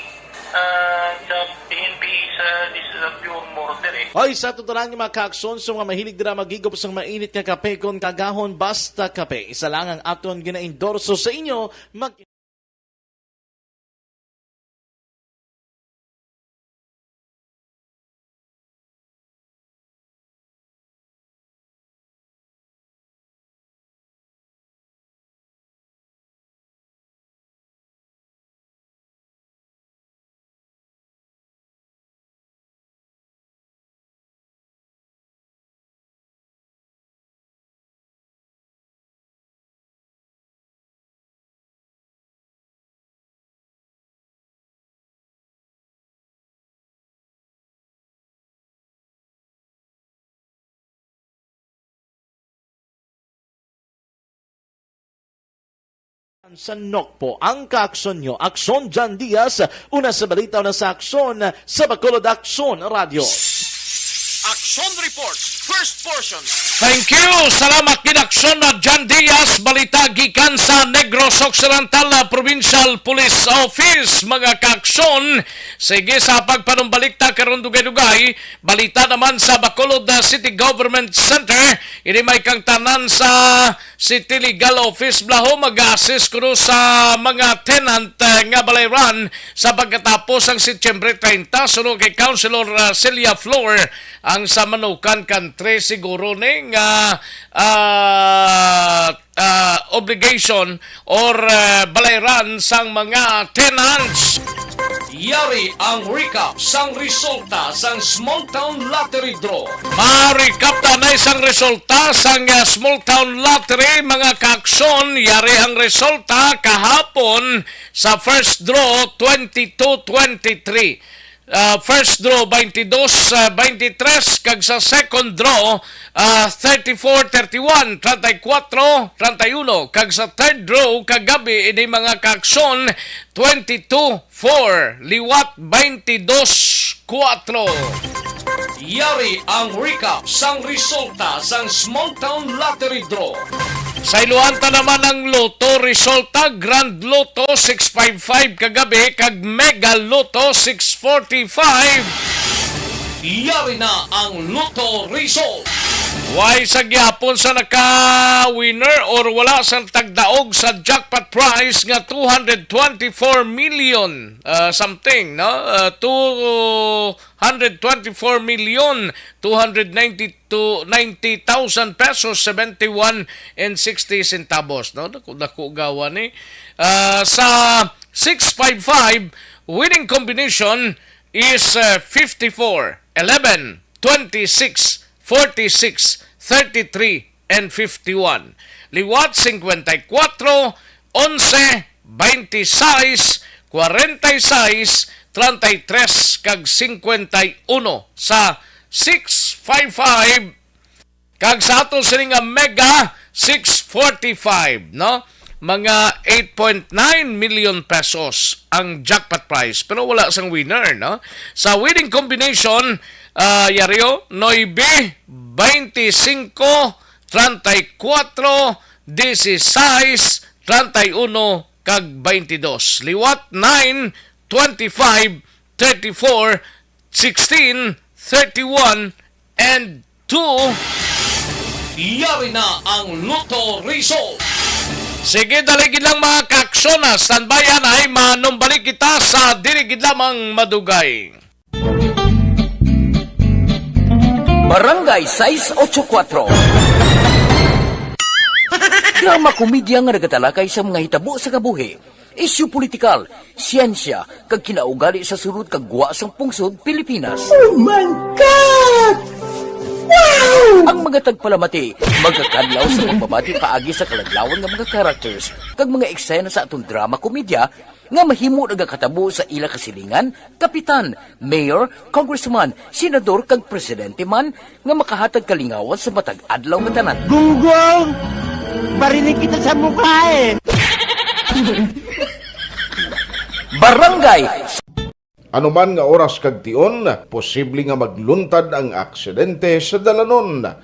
ah, sa P N P sa, this is a pure murder, eh. Oy, sa tuturan nga mga kaakson, sa mga mahilig dira maghigop sang mainit nga kape kon kagahon, basta kape. Isa lang ang aton gina-endorso sa inyo, mag- Sa Nokpo, ang kaakson nyo, Akson John Diaz, una sa balita, una sa aksyon, sa Bacolod Aksyon Radio. Action Report, first portion. Thank you. Salamat gid, Aksyon na John Diaz. Balita gikan sa Negros Occidental, ah, Provincial Police Office, mga kaaksyon. Sige, sa pagpanumbalik ta karon dugay-dugay, balita naman sa Bacolod, ah, City Government Center. Ini may kangtanan sa City Legal Office, Blaho, mag-assist kuno sa mga tenant, eh, nga balayran sa pagkatapos sang Setyembre treinta, suno kay Councilor, ah, Celia Flor. Ang sa Manukan Country siguro ni nga, ah, ah, obligation or, ah, balayran sang mga tenants. Yari ang recap sang resulta sang Small Town Lottery Draw. Ma-recap ta na sang resulta sang, ah, Small Town Lottery, mga kaaksyon. Yari ang resulta kahapon sa first draw, twenty-two twenty-three. Ah, first draw, twenty-two, ah, twenty-three, kag sa second draw, ah, thirty-four thirty-one, treinta y cuatro treinta y uno, kag sa third draw kagabi, ini, mga kaaksyon, twenty-two four, liwat twenty-two kuwatro. Yari ang recap sang resulta sang Small Town Lottery Draw. Sayloan ta naman ang Lotto resulta, Grand Lotto six five five kagabi kag Mega Lotto six forty-five. Yari na ang Lotto result. Way sa gihapon sa naka-winner or wala sang tagdaog sa jackpot prize nga two hundred twenty-four million, ah, something, no? Ah, two hundred twenty-four million two hundred ninety to ninety thousand pesos, seventy-one and sixty centavos, no? Dako, dako gawa ni. Ah, sa six five five, winning combination is, uh, fifty-four, eleven, twenty-six, forty-six, thirty-three, and fifty-one. Liwat, cincuenta y cuatro, once, veintiséis, cuarenta y seis, treinta y tres, kag cincuenta y uno sa six five five. Kag sa ato sini nga Mega six forty-five, no? Mga eight point nine million pesos ang jackpot prize, pero wala sang winner, no? Sa winning combination, ah, yari, o, nuebe, veinticinco, treinta y cuatro, dieciséis, treinta y uno, kag veintidós. Liwat, nine, twenty-five, thirty-four, sixteen, thirty-one, and two. Yari na ang Lotto result. Sige, dali gid lang, mga kaaksyon, ha. Standby anay, manumbalik kita sa dili gid lamang madugay. Barangay sais ocho kuatro. Drama komedya nga nagatalakay sa mga hitabo sa kabuhi, isyu politikal, siyensya, kag kinaugali sa sulod kag gwa sang pungsod Pilipinas. Oh my God! Wow! Ang mga Nga tagpalamati, magakadlaw sa pagbabati paagi sa kaladlawan nga mga characters kag mga eksena sa aton drama komedya nga mahimo nagakatabo sa ila kasilingan, kapitan, mayor, congressman, senador kag presidente man nga makahatag kalingawan sa matag adlaw nga tanan. Gunggong! Barinig kita sa mukha eh! Barangay Ano man nga oras kag tion, posible nga magluntad ang aksidente sa dalanon.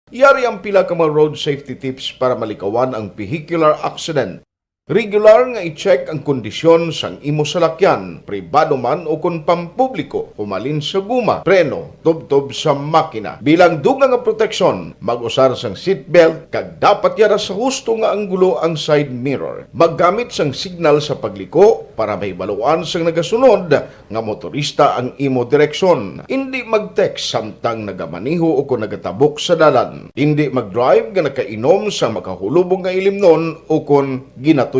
Yari ang pila ka mga road safety tips para malikawan ang vehicular accident. Regular nga i-check ang kondisyon sang imo salakyan, pribado man o kon pampubliko, humalin sa guma, preno, tubtob sa makina. Bilang dugang nga proteksyon, mag-usar sang seatbelt kag dapat yara sa husto nga anggulo ang side mirror. Maggamit sang signal sa pagliko para mahibaluan sang nagasunod nga motorista ang imo direksyon. Indi mag-text samtang nagamaneho o kon nagatabok sa dalan. Indi mag-drive nga nakainom sa makahulubong nga ilimnon o kon ginatuyo.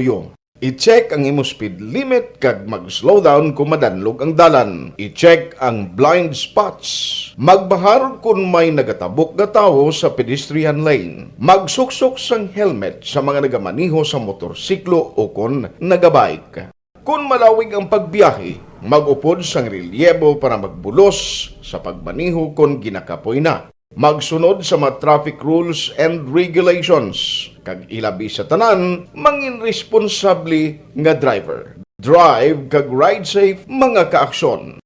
I-check ang imo speed limit kag mag-slow down kon madanlog ang dalan. I-check ang blind spots. Magbahar kon may nagatabok nga tawo sa pedestrian lane. Magsuksok sang helmet sa mga nagamaneho sa motorsiklo o kon nagabike. Kon malawig ang pagbiyahe, mag-upod sang relyebo para magbulos sa pagmaneho kon ginakapoy na. Magsunod sa mga traffic rules and regulations, kag ilabi sa tanan, mangin responsable nga driver. Drive kag ride safe, mga kaaksyon.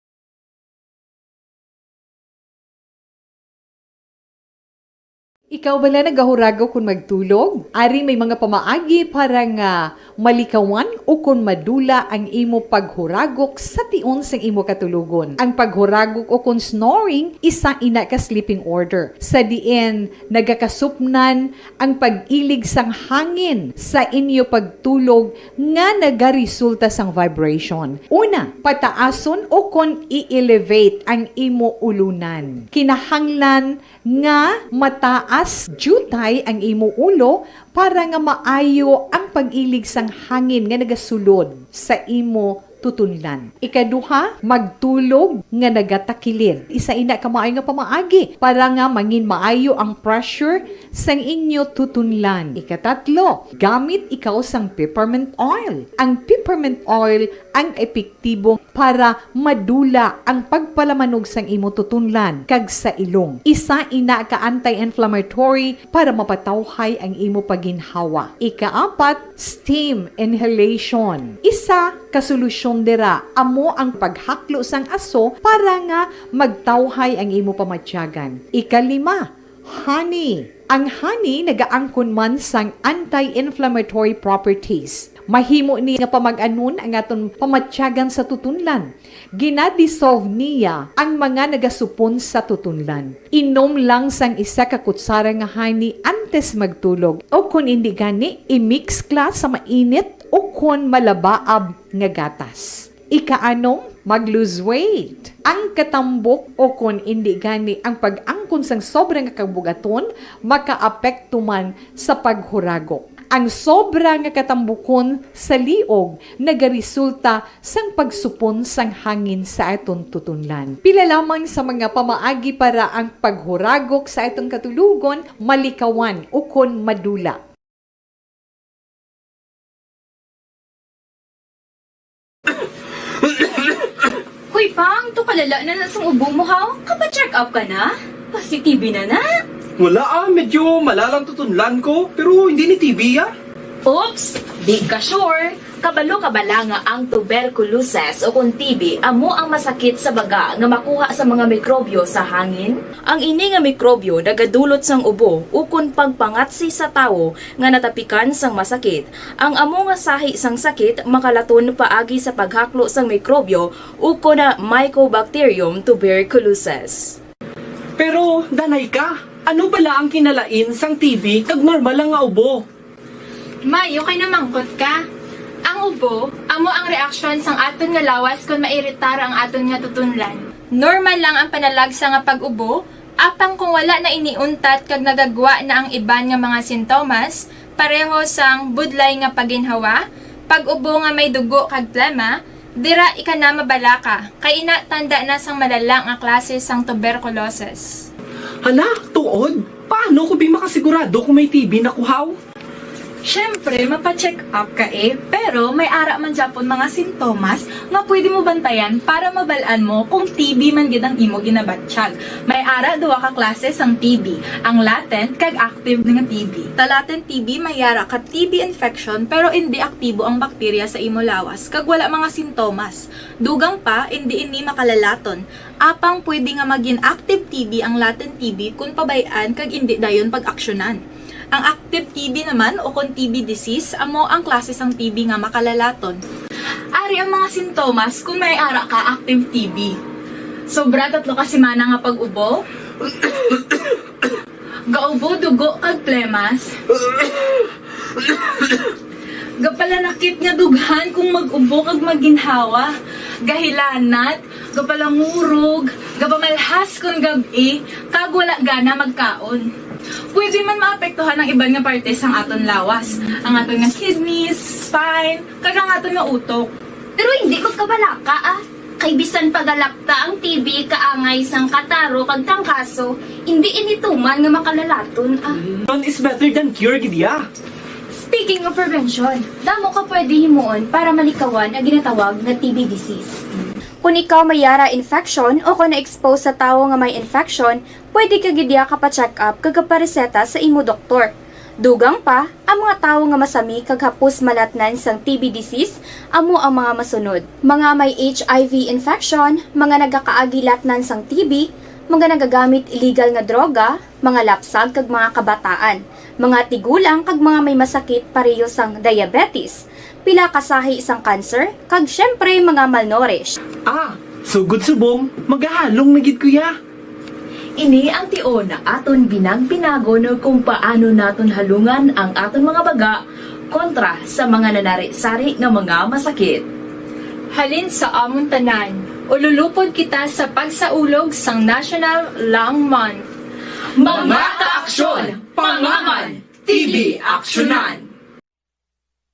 Ikaw bala nagahuragok kon magtulog? Ari may mga pamaagi para nga malikawan o kon madula ang imo paghuragok sa tion sang imo katulogon. Ang paghuragok o kon snoring, isa ina ka sleeping order, sa diin nagakasupnan ang pag-ilig sang hangin sa inyo pagtulog nga nagaresulta sang vibration. Una, pataason o kon i-elevate ang imo ulunan. Kinahanglan nga mataas diutay ang imo ulo para nga maayo ang pag-ilig sang hangin nga nagasulod sa imo tutunlan. Ikaduha, magtulog nga nagatakilid. Isa ina ka maayo nga pamaagi para nga mangin maayo ang pressure sang inyo tutunlan. Ikatatlo, gamit ikaw sang peppermint oil. Ang peppermint oil ang epektibo para madula ang pagpalamanog sang imo tutunlan kag sa ilong. Isa ina ka anti-inflammatory para mapatawhay ang imo pagginhawa. Ikaapat, steam inhalation. Isa ka solusyon dira amo ang paghaklo sang aso para nga magtawhay ang imo pamatyagan. Ikalima, honey. Ang honey nagaangkon man sang anti-inflammatory properties. Mahimo ni nga pamag-anon ang aton pamatyagan sa tutunlan. Gina-dissolve niya ang mga nagasupon sa tutunlan. Inom lang sang isa ka kutsara nga honey antes magtulog, o kon indi gani, i-mix kla sa mainit o kon malabaab nga gatas. Ikaanom, mag-lose weight. Ang katambok o kon indi gani ang pag-angkon sang sobra nga kabug-aton makaapekto man sa paghuragok. Ang sobra nga katambukon sa liog nagaresulta sang pagsupon sang hangin sa aton tutunlan. Pila lamang sa mga pamaagi para ang paghuragok sa aton katulogon malikawan ukon madula. Hoy, Pang, to kalala na na sang ubo mo, ha? Kapa-check up ka na? Pasi-T B na na? Wala, ah, medyo malalang tutunlan ko, pero hindi ni T B, ah. Oops! Di ka sure? Kabalo ka bala nga ang tuberculosis o kon T B amo ang masakit sa baga nga makuha sa mga mikrobyo sa hangin? Ang ini nga mikrobyo nagadulot sang ubo ukon pagpangatsi sa tawo nga natapikan sang masakit. Ang amo nga sahi sang sakit makalaton paagi sa paghaklo sang mikrobyo ukon Mycobacterium tuberculosis. Pero, danay ka, ano bala ang kinalain sang T B kag normal lang nga ubo? May, okay na mangkot ka. Ang ubo, amo ang reaksyon sang aton nga lawas kon mairitar ang aton nga tutunlan. Normal lang ang panalagsa nga pag-ubo, Apang kung wala na ini untat kag nagagwa na ang iban nga mga sintomas, pareho sang budlay nga paginhawa, pag-ubo nga may dugo kag plema, dira ika na mabalaka, kay ina tanda na sang malala nga klase sang tuberculosis. Hala, tuod? Paano ko bi makasigurado kung may T B na ko haw? Siyempre, mapa-check up ka eh, pero may ara man gyapon mga sintomas nga pwede mo bantayan para mabal-an mo kung T B man gid ang imo ginabatyag. May ara duha ka klase sang T B, ang latent kag active nga T B. Sa latent T B may ara ka T B infection pero indi aktibo ang bakterya sa imo lawas kag wala mga sintomas. Dugang pa, indi ini makalalaton. Apang pwede nga magin active T B ang latent T B kon pabay-an kag indi dayon pag-aksyonan. Ang active T B naman o kon T B disease amo ang klase sang T B nga makalalaton. Ari ang mga sintomas kon may ara ka active T B. Sobra tatlo ka semana nga pag-ubo. Gaubo dugo kag plemas. Gapalanakit nga dughan kung mag-ubo kag maginhawa. Gahilanat, gapalangurog, gapamalhas kon gab-i, kag wala gana magkaon. Pwede man maapektuhan ang iban nga parte sang aton lawas, ang aton nga kidneys, spine, kag ang aton nga utok. Pero hindi magkabalaka, ah. Kay bisan pagalapta ang T B kaangay sang kataro kag trangkaso, hindi ini tuman nga makalalaton, ah. None is better than cure gid ya. Speaking of prevention, damo ka pwede himuon para malikawan ang ginatawag nga T B disease. Kung ikaw may yara infection o kung na-expose sa tawo nga may infection, pwede ka gid ya kapa-check up kag kapareseta sa imo doktor. Dugang pa, ang mga tawo nga masami kag hapos malatnan sang T B disease amo ang mga masunod: mga may H I V infection, mga nagakaagi latnan sang T B, mga nagagamit illegal nga droga, mga lapsag kag mga kabataan, mga tigulang kag mga may masakit pareho sang diabetes, pila ka sahi sang cancer, kag syempre mga malnourished. Ah, sugod subong, magahalong na gid ko ya. Ini ang tion nga aton binag-binagon kung paano naton halungan ang aton mga baga kontra sa mga nanari-sari nga mga masakit. Halin sa amon tanan, ululupod kita sa pagsaulog sang National Lung Month. Mga kaaksyon, pangaman, T B aksyonan.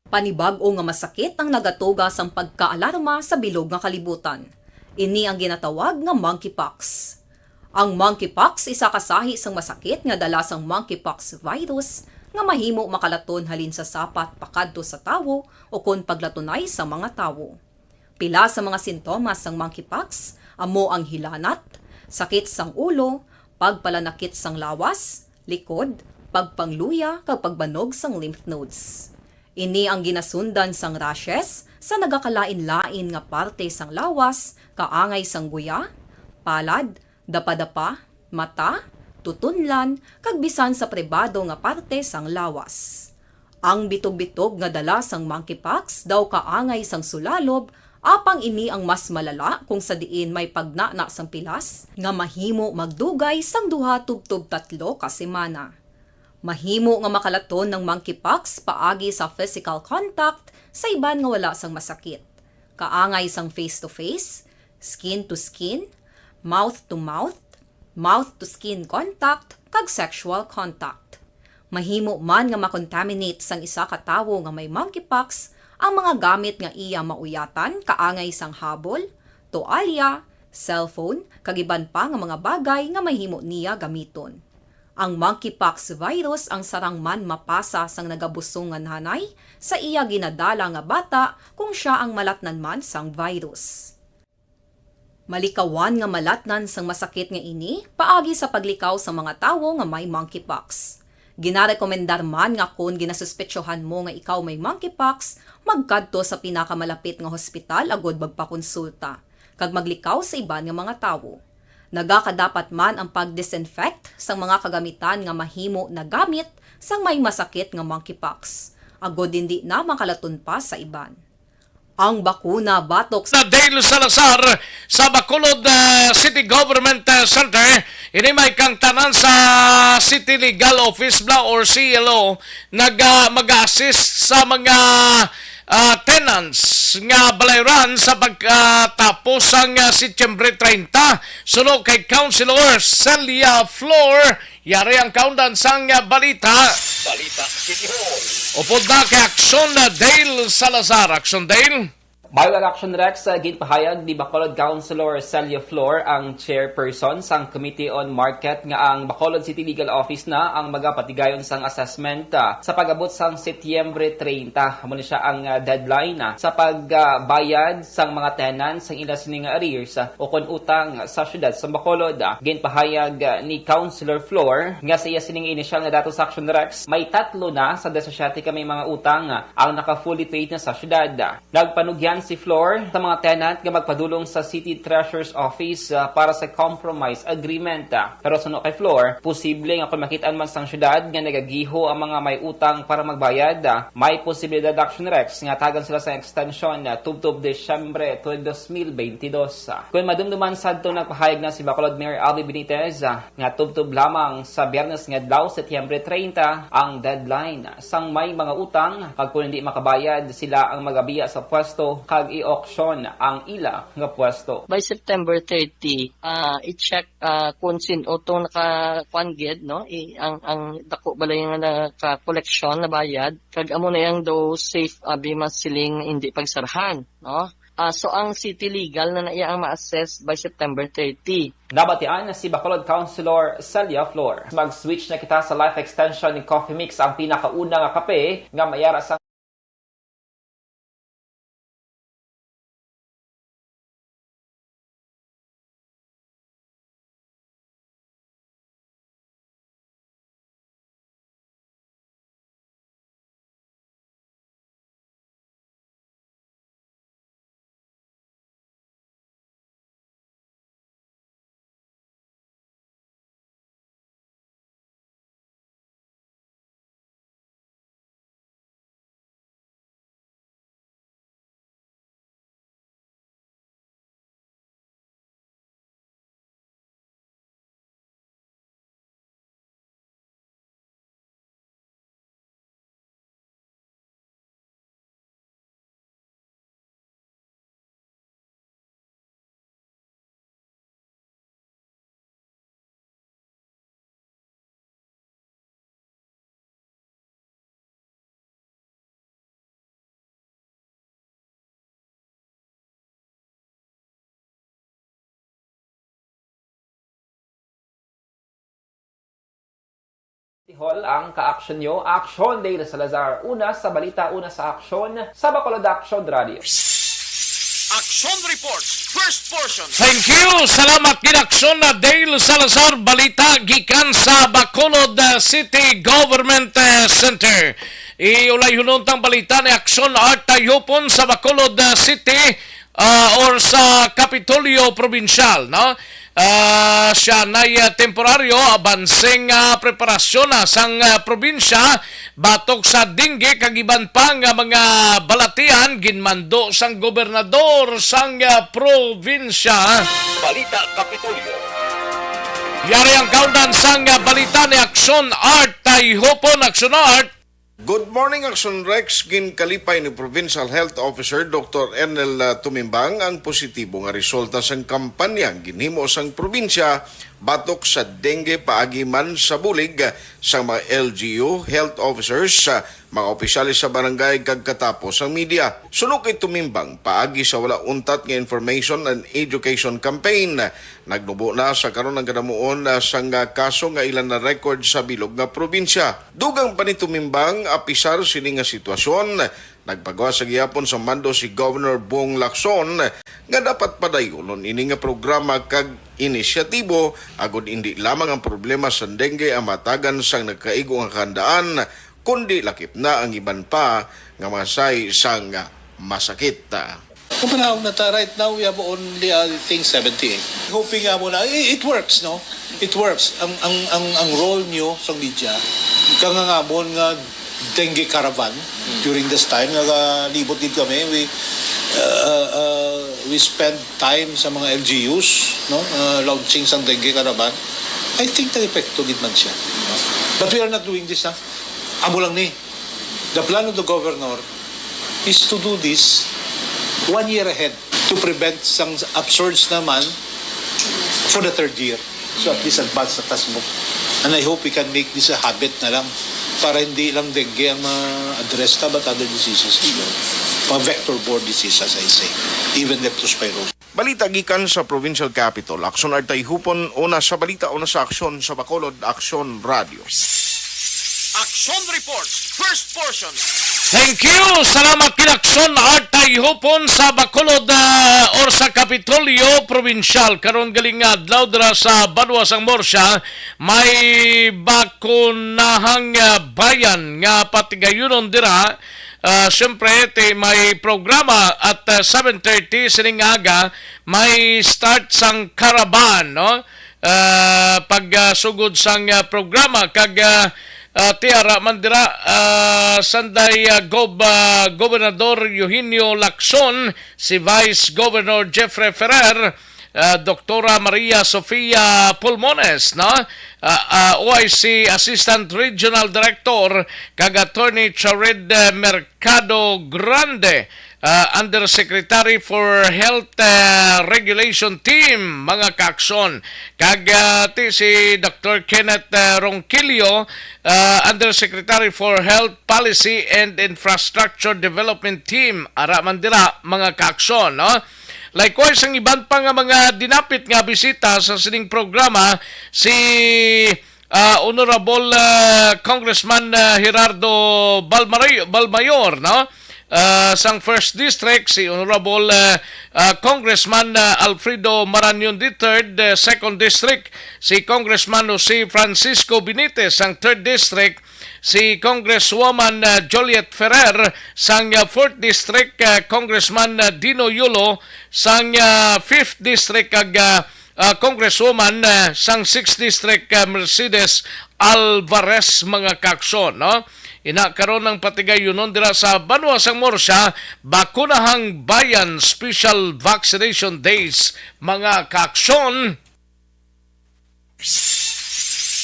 Panibag-o nga masakit ang nagatuga sang pagkaalarma sa bilog nga kalibutan. Ini ang ginatawag nga monkeypox. Ang monkeypox isa ka sahi sang masakit nga dala sang monkeypox virus nga mahimo makalaton halin sa sapat pakadto sa tawo ukon paglatunay sa mga tawo. Pila sa mga sintomas sang monkeypox amo ang hilanat, sakit sang ulo, pagpalanakit sang lawas, likod, pagpangluya kag pagbanog sang lymph nodes. Ini ang ginasundan sang rashes sa nagakalain-lain nga parte sang lawas, kaangay sang guya, palad, dapadapa, mata, tutunlan, kag bisan sa pribado nga parte sang lawas. Ang bitog-bitog nga dala sang monkeypox daw kaangay sang sulalob, apang ini ang mas malala kung sa diin may pagnana sang pilas nga mahimo magdugay sang duha tubtob tatlo ka semana. Mahimo nga makalaton ang monkeypox paagi sa physical contact sa iban nga wala sang masakit, kaangay sang face-to-face, skin-to-skin, mouth-to-mouth, mouth-to-skin contact, kag sexual contact. Mahimo man nga makontaminate sang isa ka tawo nga may monkeypox ang mga gamit nga iya mauyatan, kaangay sang habol, toalya, cellphone, kag iban pa nga mga bagay nga mahimo niya gamiton. Ang monkeypox virus ang sarang man mapasa sang nagabusong nga nanay sa iya ginadala nga bata kung sia ang malatnan man sang virus. Malikawan nga malatnan sang masakit nga ini paagi sa paglikaw sa mga tawo nga may monkeypox. Ginarekomendar man nga kon ginasuspetsohan mo nga ikaw may monkeypox, magkadto sa pinakamalapit nga hospital agud magpakonsulta kag maglikaw sa iban nga mga tawo. Nagakadapat man ang pag-disinfect sang mga kagamitan nga mahimo nagamit sang may masakit nga monkeypox, agud indi na makalaton pa sa iban. Ang bakuna batok sa Dale Salazar sa Bacolod, ah, City Government, ah, Center. Ini may kangtanan sa City Legal Office bla or C L O nag, ah, mag-assist sa mga ah, tenants nga balayran sa pagkatapos sang, ah, Setyembre treinta. Suno kay Councilor Celia Flor, yari ang kaundan sang, ah, balita. Balita City Hall. Upod na kay Action, ah, Dale Salazar. Action, Dale. Bago ang Action Rex, ah, ginpahayag ni Bacolod Councilor Celia Flor, ang chairperson sang Committee on Market, nga ang Bacolod City Legal Office na ang magapatigayon sang assessment, ah, sa pag-abot sang Setyembre treinta. Amo ni siya ang, ah, deadline, ah, sa pagbayad sang mga tenants sang ila sini nga arrears, ah, o kon utang sa siyudad sa Bacolod. Ah, ginpahayag, ah, ni Councilor Flor nga sa iya sining inisyal nga datos sa Action Rex, may tatlo na sa disisiete ka may mga utang, ah, ang naka-fully paid na sa siyudad. Nagpanugyan si Flor sa mga tenant nga magpadulong sa City Treasurer's Office, ah, para sa compromise agreement, ah. Pero suno kay Flor, posible nga kon makit-an man sang siyudad nga nagagiho ang mga may utang para magbayad, ah, may posibilidad, Action Rex, nga tagan sila sa extension, ah, tubtob Disyembre twenty twenty-two, ah. Kon madumduman sadto, nagpahayag na si Bacolod Mayor Albee Benitez, ah, nga tubtob lamang sa Biyernes nga adlaw, Setyembre treinta, ang deadline sang may mga utang, kag kon hindi makabayad, sila ang magabiya sa pwesto kag i-auction ang ila nga pwesto. By September thirty, ah, i-check, ah, kung sin-o tong naka-, kuwan gid, no? I-, ang, ang dako balay nga naka-collection, nabayad, kag amo na yang daw safe, abi, mas siling hindi pagsarahan, no? Ah, so ang city legal na na iya ang ma-assess by September thirty. Nabatian na si Bacolod Councilor Celia Flor. Mag-switch na kita sa life extension ni Coffee Mix, ang pinakauna nga kape nga may ara sa Hall ang ka-action nyo, Action Dale Salazar. Una sa balita, una sa aksyon, sa Bacolod Action Radio. Action Reports, first portion. Thank you. Salamat gid, Action na Dale Salazar. Balita gikan sa Bacolod, uh, City Government, uh, Center. Iulay hunon tang balita ni Action Art Tayupon sa Bacolod, uh, City, uh, or sa Kapitolyo Probinsyal, no? Ah, siya nay, ah, temporaryo, abanse nga preparasyon, ah, sang, ah, probinsya batok sa dengue kag iban pa nga mga balatian ginmando sang gobernador sang, ah, probinsya. Balita Kapitolyo. Yari ang kaundan sang, ah, balita ni Action Art Tayhopon. Action Art. Good morning, Action Rex. Ginkalipay ni Provincial Health Officer Doctor Ernel, ah, Tumimbang ang positibo nga resulta sang kampanya nga ginhimo sang probinsya batok sa dengue paagi man sa bulig, ah, sang mga L G U, health officers, ah, mga opisyales sa barangay kag katapos ang media. Suno kay Tumimbang, paagi sa wala untat nga information and education campaign, nagnubo na sa karon ang kadamuon, ah, sang, ah, kaso nga ila na-record sa bilog nga probinsya. Dugang pa ni Tumimbang, apisar sini nga sitwasyon, nagpagawas sa gihapon sa mando si Governor Bong Lacson nga dapat padayunon ini nga programa kag inisyatibo agod indi lamang ang problema sa dengue ang matagan sang nagkaigo nga kahandaan, kundi lakip na ang iban pa nga mga sahi sang masakit. Kapanahon na ta, right now we have only, I think, seventy-eight. Hoping nga mo na, i-, it works, no? It works. Ang, ang, ang, ang role nyo sa media, kangangamon nga dengue caravan during this time, nagalibot gid kami. We, uh, uh, we spend time sa mga L G Us, no? Uh, launching sang dengue caravan. I think nag-epekto gid man siya, no? But we are not doing this, ha? Amo lang ni. The plan of the governor is to do this one year ahead to prevent sang absurge naman for the third year. So at least advance na tas mo. And I hope we can make this a habit na lang para hindi lang dengue ang ma-address ta, but other diseases as well. Mga vector-borne diseases, as I say, even leptospirosis. Balita gikan sa provincial capital. Aksyon Artay Hupon, una sa balita, una sa aksyon sa Bacolod, Aksyon Radio. Action Report, first portion. Thank you! Salamat kay Aksyon Artay Hupon sa Bacolod, ah, or sa Kapitolyo Provincial. Karon galing nga adlaw dira sa banwa sang Murcia, may bakunahang, ah, bayan nga patigayunon dira. Ah, siyempre, ti-, may programa at, ah, seven thirty sining aga, may start sang caravan, no? Ah, pag, ah, sugod sang, ah, programa kag, ah, ah, ti ara man dira, ah, sanday, ah, Gob-, ah, Gobernador Eugenio Lacson, si Vice Governor Jeffrey Ferrer, ah, Doktora Maria Sofia Pulmones, no? Ah, ah, O I C Assistant Regional Director, kag Attorney Chared, eh, Mercado Grande, ah, Undersecretary for Health, eh, Regulation Team, mga kaaksyon. Kag, ah, ti si Doktor Kenneth, eh, Ronquillo, ah, Undersecretary for Health Policy and Infrastructure Development Team, ara man dira, mga kaaksyon, no? Likewise, ang iban pa nga mga dinapit nga bisita sa sining programa, si, ah, Honorable, ah, Congressman, ah, Gerardo Balmaray-, Balmayor, no? Ah, sang First District, si Honorable, ah, ah, Congressman, ah, Alfredo Marañon the third, ah, Second District, si Congressman Jose Francisco Benitez sang Third District, si Congresswoman, ah, Juliet Ferrer sang, ah, Fourth District, ah, Congressman, ah, Dino Yulo sang, ah, Fifth District, kag, ah, ah, Congresswoman, ah, sang Sixth District, ah, Mercedes Alvarez, mga kaaksyon, no? Ina karon ang patigayunon dira sa banwa sang Murcia, Bakunahang Bayan Special Vaccination Days, mga kaaksyon.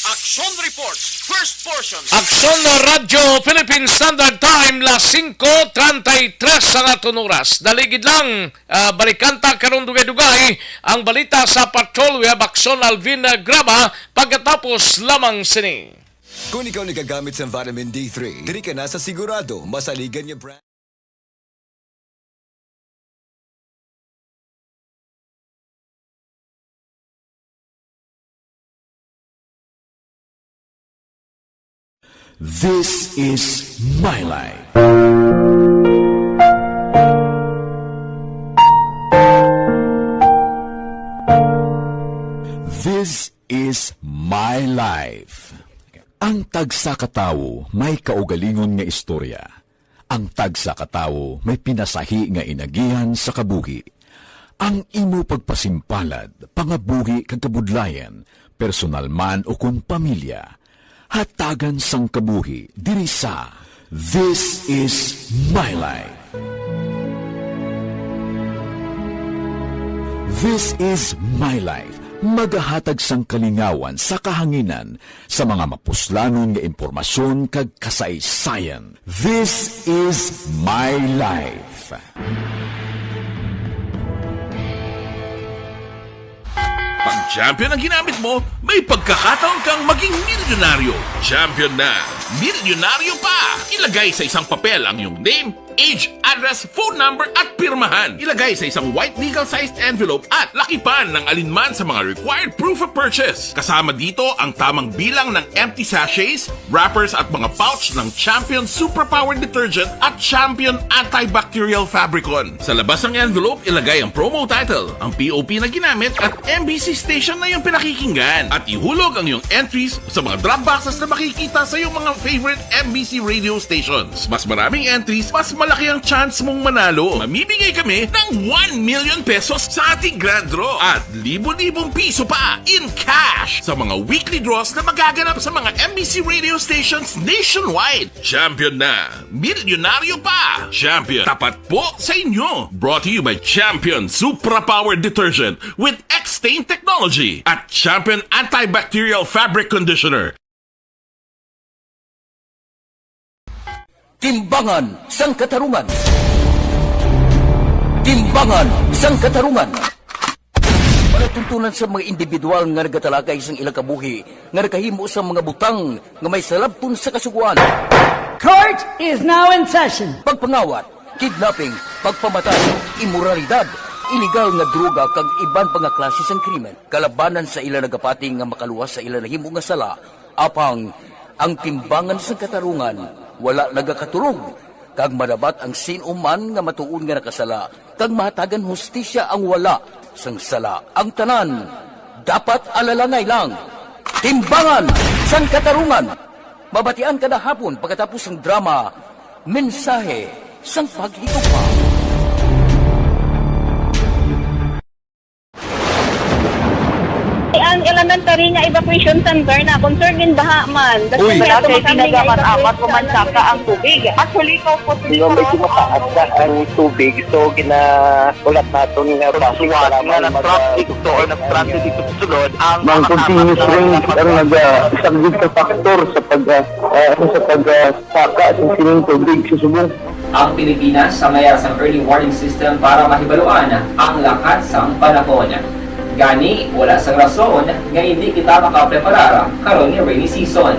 Action Report, first portion. Aksyon Radyo Philippine Standard Time, las singko treinta y tres ang aton oras. Daligid lang, ah, balikan ta karon dugay-dugay ang balita sa Patrol. We have Aksyon Alvin, ah, Graba pagkatapos lamang sini. Kung ikaw nagagamit sa vitamin D three, diri ka na sa sigurado masaligan nga brand. This is my life. This is my life. Ang tagsa ka tawo may kaugalingon nga istorya. Ang tagsa ka tawo may pinasahi nga inagihan sa kabuhi. Ang imo pagpasimpalad, pangabuhi kag kabudlayan, personal man ukon pamilya, hatagan sang kabuhi diri sa This Is My Life. This Is My Life, magahatag sang kalingawan sa kahanginan sa mga mapuslanon nga impormasyon kag kasaysayan. This is my life. Pag champion ang ginamit mo, may pagkakataon kang maging milyonaryo. Champion na, milyonaryo pa! Ilagay sa isang papel ang iyong name, age, address, phone number, at pirmahan. Ilagay sa isang white legal-sized envelope at lakipan ng alinman sa mga required proof of purchase. Kasama dito ang tamang bilang ng empty sachets, wrappers at mga pouch ng Champion Superpower Detergent at Champion Antibacterial Fabricon. Sa labas ng envelope, ilagay ang promo title, ang P O P na ginamit at M B C station na iyong pinakikinggan. At ihulog ang iyong entries sa mga drop boxes na makikita sa iyong mga favorite M B C radio stations. Mas maraming entries, mas malaki ang chance mong manalo. Mamimigay kami ng one million pesos sa ating grand draw at libo-libong piso pa in cash sa mga weekly draws na magaganap sa mga M B C radio stations nationwide. Champion na! Milyonaryo pa! Champion, tapat po sa inyo! Brought to you by Champion Supra Power Detergent with X-Stain Technology at Champion Antibacterial Fabric Conditioner. Timbangan sang Katarungan. Timbangan sang Katarungan. Palatuntunan sa mga individual nga nagatalakay sang ilang kabuhi nga nakahimo sang mga butang nga may salabton sa Kasugoan. Court is now in session. Pagpangawat, kidnapping, pagpamatay, imoralidad, iligal nga droga kag iban pa nga klase sang krimen kalabanan sa ila nagapati nga makaluwas sa ila nahimo nga sala. Apang ang timbangan sang katarungan wala nagakatulog, kag madabat ang sin-o man nga matuod nga nakasala, kag mahatagan hustisya ang wala sang sala. Ang tanan dapat alalangay lang. Timbangan sang Katarungan, mabatian kada hapon pagkatapos sang drama, Mensahe sang Paghigugma. Ang elementary nga evacuation center na concerned in baha man. Uy. Wala kay pinagamat-amat ko man saka ang tubig. Actually, ko po. Medyo mataas na ang tubig, so ginahulat naton nga traffic para nga mag- nag-traffic to or nag-transit dito sa sulod ang mga continuous rain ang nag-, ah, isang big factor sa pag, ah, ah, sa pag, ah, saka sa sining tubig sa subong. Ang Pilipinas sa mayara sang early warning system para mahibaluan ang lakat sang panahon. Gani, wala sang rason nga indi kita makapreparar karon nga rainy season.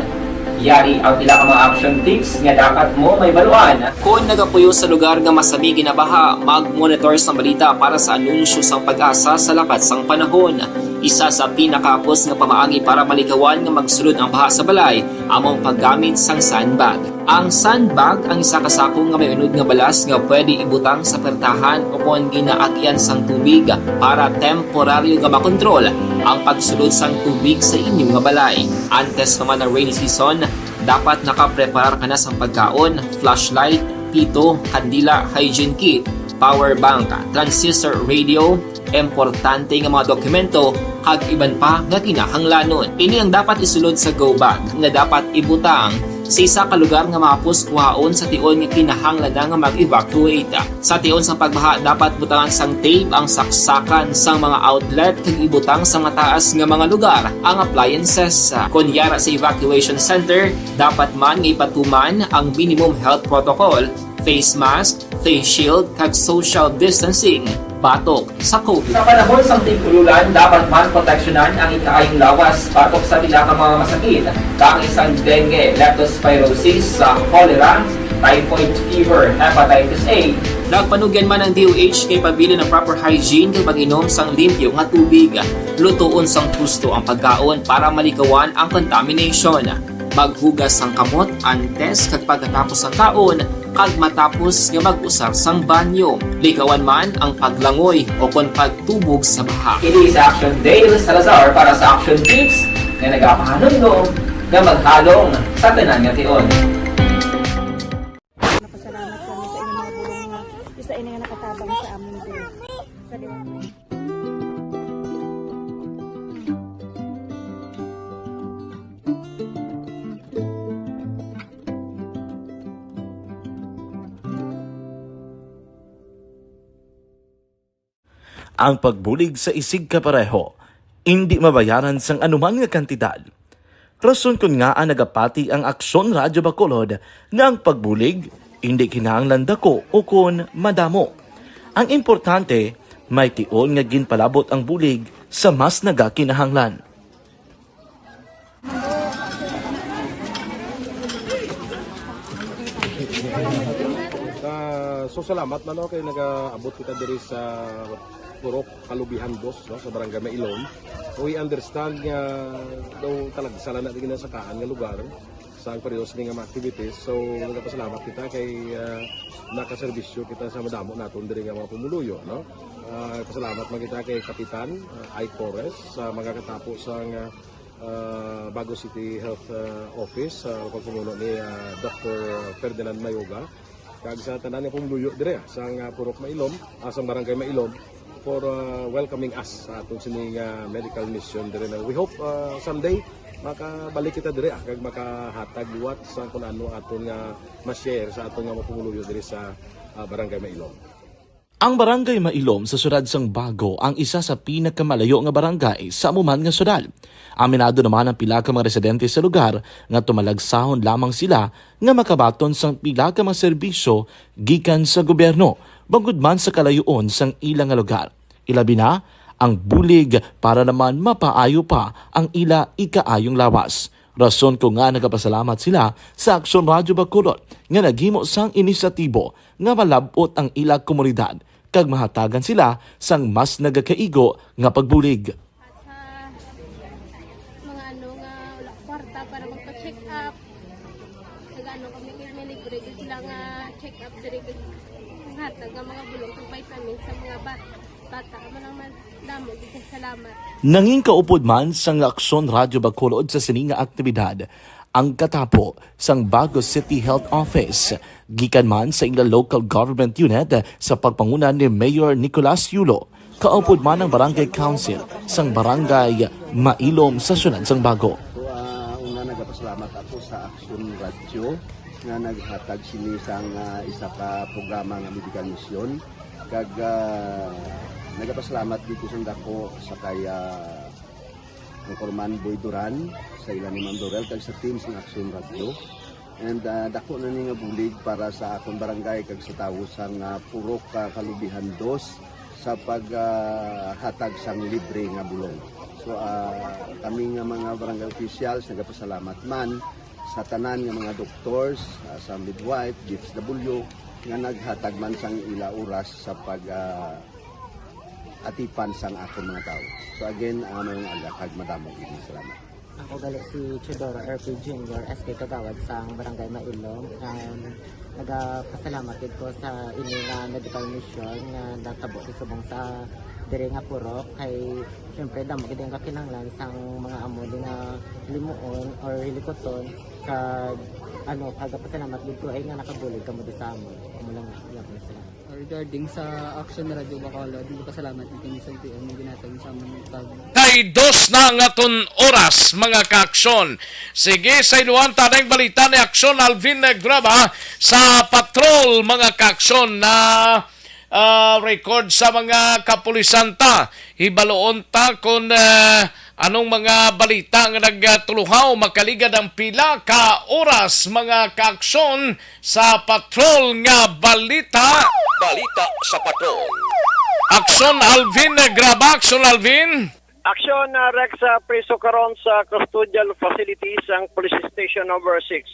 Yari ang pila ka mga action tips nga dapat mo mahibaluan. Kon nagapuyo sa lugar nga masami ginabaha, mag-monitor sang balita para sa anunsyo sang PAGASA sa lakat sang panahon. Isa sa pinakahapos nga pamaagi para malikawan nga magsulod ang baha sa balay amo ang paggamit sang sandbag. Ang sandbag ang isa ka sako nga may unod nga balas nga pwede ibutang sa pertahan o kon ginaagyan sang tubig para temporaryo nga makontrol ang pagsulod sang tubig sa inyo nga balay. Antes pa man ang rainy season, dapat nakapreparar ka na sang pagkaon, flashlight, pito, kandila, hygiene kit, power bank, transistor radio, importante nga mga dokumento, kag iban pa nga kinahanglanon. Ini ang dapat isulod sa go bag nga dapat ibutang sa isa ka lugar nga mahapos kuhaon sa tion nga kinahanglan na nga mag-evacuate. Sa tion sang pagbaha, dapat butangan sang tape ang saksakan sang mga outlet kag ibutang sa mataas nga mga lugar ang appliances. Kon yara sa evacuation center, dapat man nga ipatuman ang minimum health protocol, face mask, face shield, kag social distancing batok sa COVID. Sa panahon sang tig-ululan, dapat man proteksyonan ang ikaayong lawas batok sa pila ka mga masakit, kaangay sang dengue, leptospirosis, sa cholera, typhoid fever, hepatitis A. Nagpanugyan man ang D O H nga ipabilin ang proper hygiene kag pag-inom sang limpyo nga tubig. Lutoon sang husto ang pagkaon para malikawan ang contamination. Maghugas sang kamot antes kag pagkatapos sang kaon, kag matapos nga mag-usar sang banyo. Likawan man ang paglangoy o kon pagtubog sa baha. Ini si Action Dale Salazar para sa Action Tips nga nagapahanumdom nga maghalong sa tanan nga tion. Napasalamat kami sa inyong mga bulong nga isa ini nga nakatabang sa amon din. Sa Ang pagbulig sa isigkapareho indi mabayaran sang anuman nga kantidad. Rason kon ngaa nagapati ang Aksyon Radyo Bacolod nga ang pagbulig indi kinahanglan dako ukon madamo. Ang importante, may tion nga ginpalabot ang bulig sa mas nagakinahanglan. Ah, so salamat man, no, kay nagaabot kita diri sa Purok Kalubihan Dos, no, sa Barangay Mailom. We understand nga daw talagsa lang na di ginasakaan nga lugar sa ang periodo sini nga mga activities. So, nagapasalamat kita kay, ah, nakaserbisyo kita sa madamo naton diri nga mga pumuluyo, no? Ah, pasalamat man kita kay Kapitan, ah, Ike Torres sa mga katapo sa nga, ah, Bago City Health, ah, Office, sa pagpamuno ni, ah, Doctor Ferdinand Mayoga, kag sa tanan nga pumuluyo dire, ah, sa nga Purok Mailom, ah, sa Barangay Mailom, for, ah, welcoming us sa aton sini nga medical mission dire na. We hope, ah, someday makabalik kita dire, ah, kag makahatag liwat sa kun ano aton nga ma-share sa aton nga mga pumuluyo dire sa, ah, Barangay Mailom. Ang Barangay Mailom sa siyudad sang Bago ang isa sa pinakamalayo nga barangay sa amo man nga siyudad. Aminado naman ang pila ka mga residente sa lugar nga tumalagsahon lamang sila nga makabaton sang pila ka mga serbisyo gikan sa gobyerno, bangod man sa kalayoon sang ila nga lugar, ilabi na ang bulig para naman mapaayo pa ang ila ikaayong lawas. Rason ko nga nagapasalamat sila sa Aksyon Radyo Bacolod nga naghimo sang inisyatibo nga malab-ot ang ila komunidad kag mahatagan sila sang mas nagakaigo nga pagbulig. At sa mga ano nga wala kwarta para magpa-check up, nag-ano kami, kay may libre gyud sila nga check up diri, kay hatag nga mga bulong kag vitamins sa mga bat-, bata. Amo lang man, damo gyud kay salamat. Nangin kaupod man sang Aksyon Radyo Bacolod sa sini nga aktibidad ang katapo sang Bago City Health Office, gikan man sa ila local government unit sa pagpanguna ni Mayor Nicolas Yulo, kaupod man ang Barangay Council sang Barangay Mailom sa siyudad sang Bago. So, ah, una, nagapasalamat ako sa Action Radio nga naghatag sini sang, ah, isa ka programa nga medical mission. Kag, ah, nagapasalamat dito sa dako sa kay, ah, Anchorman Boy Duran, sa ila ni Ma'am Dorel, kag sa team sang Action Radio. And, ah, dako na ni nga bulig para sa akon barangay kag sa tawo sang, ah, Purok, ah, Kalubihan Dos sa pag, ah, hatag sang libre nga bulong. So, ah, kami nga mga barangay officials nagapasalamat man sa tanan nga mga doctors, ah, sa midwife, D S W, nga naghatag man sang ila oras sa pag, ah, atipan sang akon mga tawo. So again, ah, maayong aga kag madamo gid nga salamat. Ako gali si Teodoro R P Junior, S K Kagawad sang Barangay Mailom. Um, nagapasalamat gid ko sa ini nga medical mission nga natabo sa subong sa diri nga purok. Kay siyempre, damo gid ang kakinahanglan sang mga amo di nga limuon or hilikuton. Kag ano, nagapasalamat gid ko ay nga nakabulig kamo di sa amon. Amo lang, iya ko na sila. Regarding sa Action Radio Bacolod, nagpasalamat na kami sa L T O nga ginhatag sa amon pag Kay dos na ang aton oras, mga kaaksyon. Sige, sa iluhan ta na ang balita ni Aksyon Alvin Graba sa patrol, mga kaaksyon, na, ah, record sa mga kapulisan ta. Hibaluon ta kung, ah, anong mga balita nga nagtuluhaw makaligad ang pila ka oras, mga kaaksyon, sa patrol nga balita. Balita sa patrol. Aksyon Alvin, eh, graba, Aksyon Alvin. Aksyon, ah, Rex, sa priso karon sa custodial facility sang Police Station Number Six.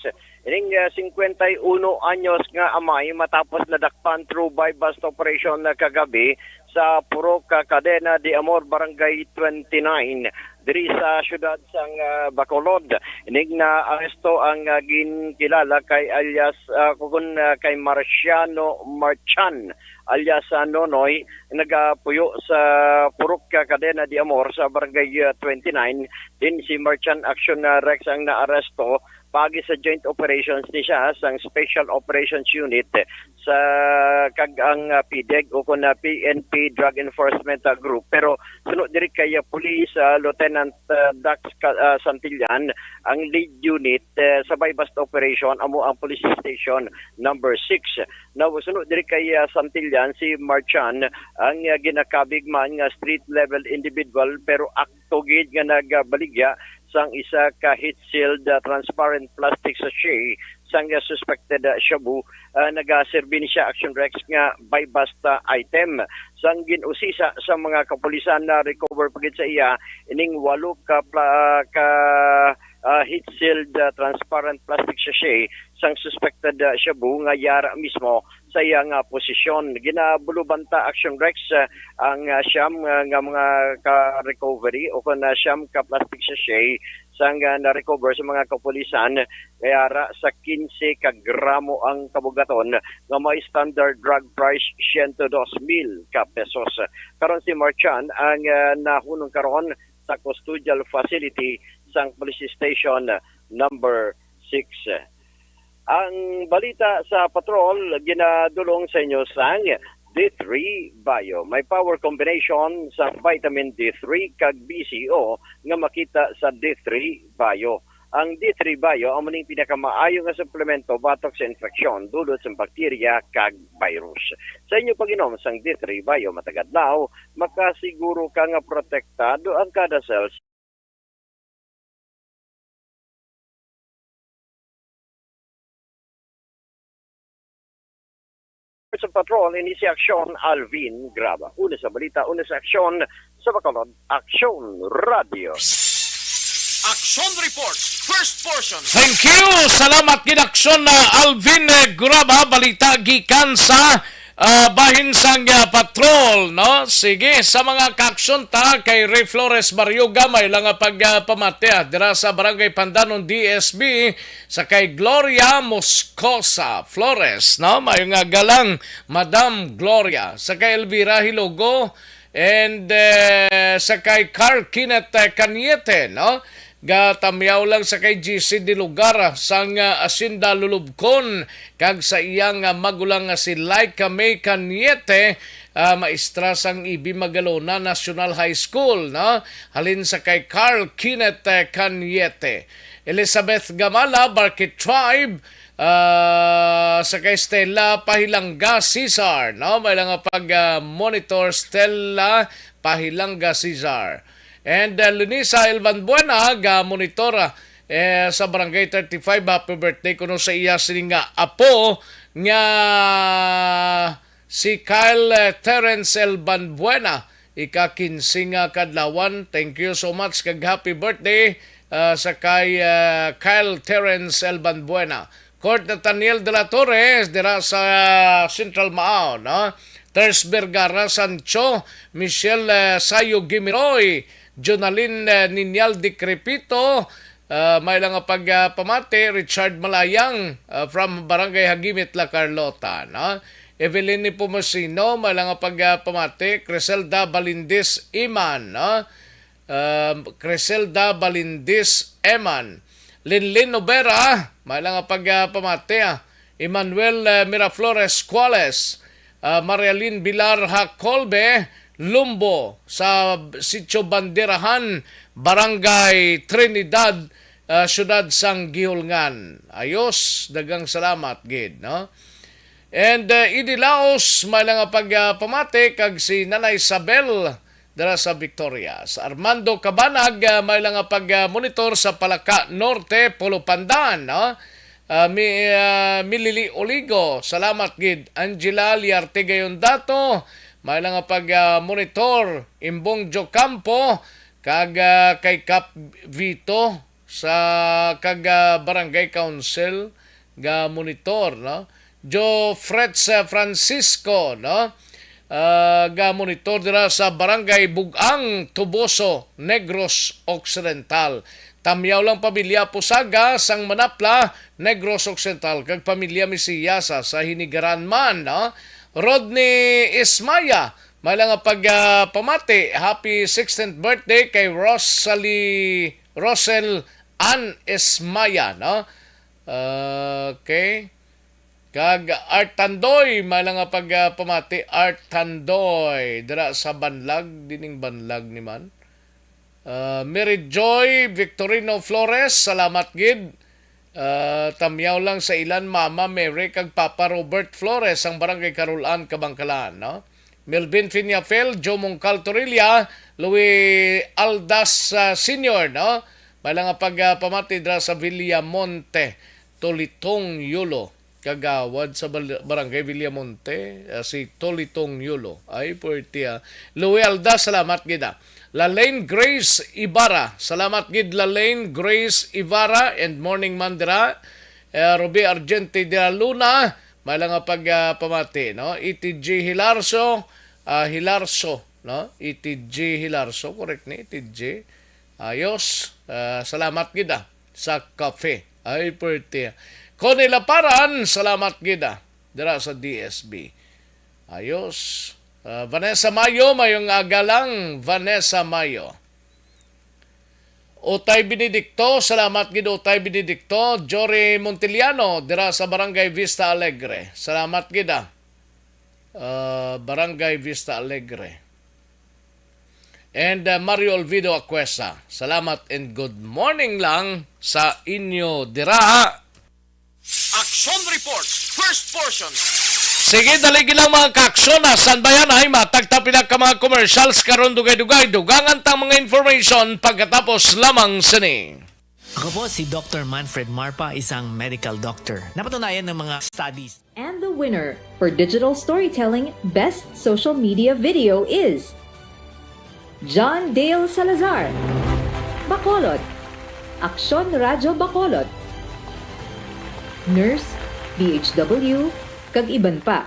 Ining, ah, singkwenta y uno anyos nga amay matapos nadakpan through buy-bust operation na kagabi sa Purok, ah, Cadena de Amor, Barangay twenty-nine, diri sa siyudad sang, ah, Bacolod. Ining naaresto ang, ah, ginkilala kay alias, ah, kugon, ah, kay Marciano Marchan, alias, ah, Nonoy, nagapuyo sa Purok, ah, Cadena de Amor sa Barangay, ah, twenty-nine. Din si Marchan Action, ah, Rex ang naaresto paagi sa joint operations ni siya sang Special Operations Unit sa kag ang, ah, PDEG o kon, ah, P N P Drug Enforcement, ah, Group. Pero suno diri kay, ah, Police, ah, Lieutenant, ah, Dax Ca-, ah, Santillan, ang lead unit, eh, sa buy-bust operation amo ang Police Station Number Six. Now, suno diri kay, ah, Santillan, si Marchan ang, ah, ginakabig man nga street level individual, pero akto gid nga nagabaligya sang isa ka heat-sealed, ah, transparent plastic sachet sang, ah, suspected, ah, shabu. Ah, nagaserbi ni siya, Action Rex, nga buy-bust, ah, item. Sang gin-usisa sa mga kapulisan, na-recover pa gid sa iya ining walo ka pla-, ka, ah, heat-sealed, ah, transparent plastic sachet sang suspected, ah, shabu nga yara mismo sa iya nga posisyon. Ginabuloban ta, Action Rex, ah, ang, ah, siyam nga, nga mga ka-recovery o kon, ah, siyam ka plastic sachet sang, ah, na-recover sa mga kapulisan, kay ara sa quince ka gramo ang kabugaton nga may standard drug price siyento dos mil ka pesos. Karon si Marchan ang, ah, nahunong karon sa custodial facility sang Police Station Number Six. Ang balita sa patrol ginadulong sa inyo sang D three Bio. May power combination sa vitamin D three kag B C O nga makita sa D three Bio. Ang D three Bio amo ning pinakamaayo nga suplemento batok sa infeksyon dulot sa bakterya kag virus. Sa inyo pag-inom sang D three Bio matag adlaw, makasiguro ka nga protektado ang kada cells. sa patrol, ini si Aksyon Alvin Graba. Una sa balita, una sa aksyon, sa Bacolod, Aksyon Radio. Action Report, first portion. Thank you. Salamat gid, Aksyon, ah, Alvin, eh, Graba. Balita gikan sa, ah, bahin sang, ah, patrol, no? Sige, sa mga kaaksyon ta, kay Ray Flores Barioga, may lang nga pag, ah, pamati, ah, dira sa Barangay Pandanon, D S B, sa kay Gloria Moscosa Flores, no? May nga galang, Madam Gloria, sa kay Elvira Hilogo, and, eh, sa kay Carl Kenneth, eh, Cañete, no? Gatamyaw lang sa kay G C Dilugar, ah, sang, ah, Hacienda Lulubcon, kag sa iyang, ah, magulang nga si Laika May Cañete, ah, maestra sang E B Magalona National High School, no? Halin sa kay Carl Kenneth, eh, Cañete. Elizabeth Gamala, Barkit Tribe, ah, sa kay Stella Pahilanga Cesar, no? May lang nga pag, ah, monitor, Stella Pahilanga Cesar. And, ah, Lunisa Elvan Buena, ga monitor, ah, eh, sa Barangay thirty-five. Happy birthday kuno sa iya sining nga apo nga si Kyle, eh, Terrence Elvan Buena, ika kinse nga kadlawan. Thank you so much kag happy birthday, ah, sa kay, ah, Kyle Terrence Elvan Buena. Kurt Nathaniel de la Torre dira sa Central Maao, no? Ters Vergara Sancho, Michelle, eh, Sayo Gimiroy, Jonalyn, eh, Ninyal Decrepito, ah, may lang nga pag, ah, pamati, Richard Malayang, ah, from Barangay Hagimit, La Carlota, no? Evelyn Nepomuceno, may lang nga pag, ah, pamati, Criselda Balindis Iman, no? Um, Criselda Balindis Eman, Linlin Obera, may lang nga pag, ah, pamati, ah, Emmanuel, eh, Miraflores Cuales, ah, Marialin Bilar Hacolbe Lumbo sa Sitio Banderahan, Barangay Trinidad, ah, Siyudad sang Guihulngan. Ayos, daghang salamat gid, no? And, uh, Idi Laos, may lang nga pag, uh, pamati kag si Nanay Isabel dira sa Victoria. Sa Armando Cabanag, uh, may lang nga pag, uh, monitor sa Palaka Norte, Polo Pandan, no? Uh, mi, uh, Milili Oligo, salamat gid. Angela Liarte Gayondato, may lang nga pag, uh, monitor. Imbong Jocampo, kag, uh, kay Kap Vito, sa kag, ah, barangay council ga monitor, no? Jo Fritz, ah, Francisco, no? Ah, ga monitor dira sa barangay Bug-ang, Toboso, Negros Occidental. Tamyaw lang pamilya Pusaga sang Manapla, Negros Occidental, kag pamilya Misiyasa sa Hinigaran man, no? Rodney Ismaya, may lang nga pag, ah, pamati, happy sixteenth birthday kay Rosalie Rosel Ann Esmaya, no? Okay. Kag Art Tandoy, may lang nga pag, ah, pamati, Art Tandoy, dira sa Banlag, dining Banlag ni man. Ah, Mary Joy Victorino Flores, salamat gid. Ah, tamyaw lang sa ilan Mama Mary kag Papa Robert Flores, ang Barangay Carolan, Kabangkalan, no? Melvin Fiñafel, Joe Mongcal Torilla, Louis Aldas, ah, Senior, no? May lang nga pag, ah, pamati dira sa Villamonte, Tolitong Yulo. Kagawad sa bal-, Barangay Villamonte, ah, si Tolitong Yulo. Ay, puwerte, ah. Louis Aldas, salamat gid, ah. Lalaine Grace Ibarra, salamat gid, Lalaine Grace Ibarra, and morning man dira. Eh, Ruby Argente de la Luna, may lang nga pag, ah, pamati, no? E T G Hilarso, ah, Hilarso, no? E T G Hilarso, correct ni E T G. Ayos, ah, salamat gid, ah, sa kape. Ay, puwerte. Connie Laparan, salamat gid, ah, dira sa D S B. Ayos. Ah, Vanessa Mayo, mayong aga lang, Vanessa Mayo. Utay Benedicto, salamat gid, Utay Benedicto. Jory Montiliano, dira sa Barangay Vista Alegre. Salamat gid, ah. Ah, Barangay Vista Alegre. And, ah, Mario Olvido Acuesa, salamat and good morning lang sa inyo dira. Action Report, first portion. Sige, dali lang, mga kaaksyon, ah. San ba yan ay matagta pila ka mga commercials karon, dugay-dugay, dugangan tang mga information pagkatapos lamang sini. Ako po si Doctor Manfred Marpa, isang medical doctor. Napatunayan ng mga studies. And the winner for digital storytelling best social media video is John Dale Salazar, Bacolod, Aksyon Radyo Bacolod, Nurse, D H W, kag iban pa.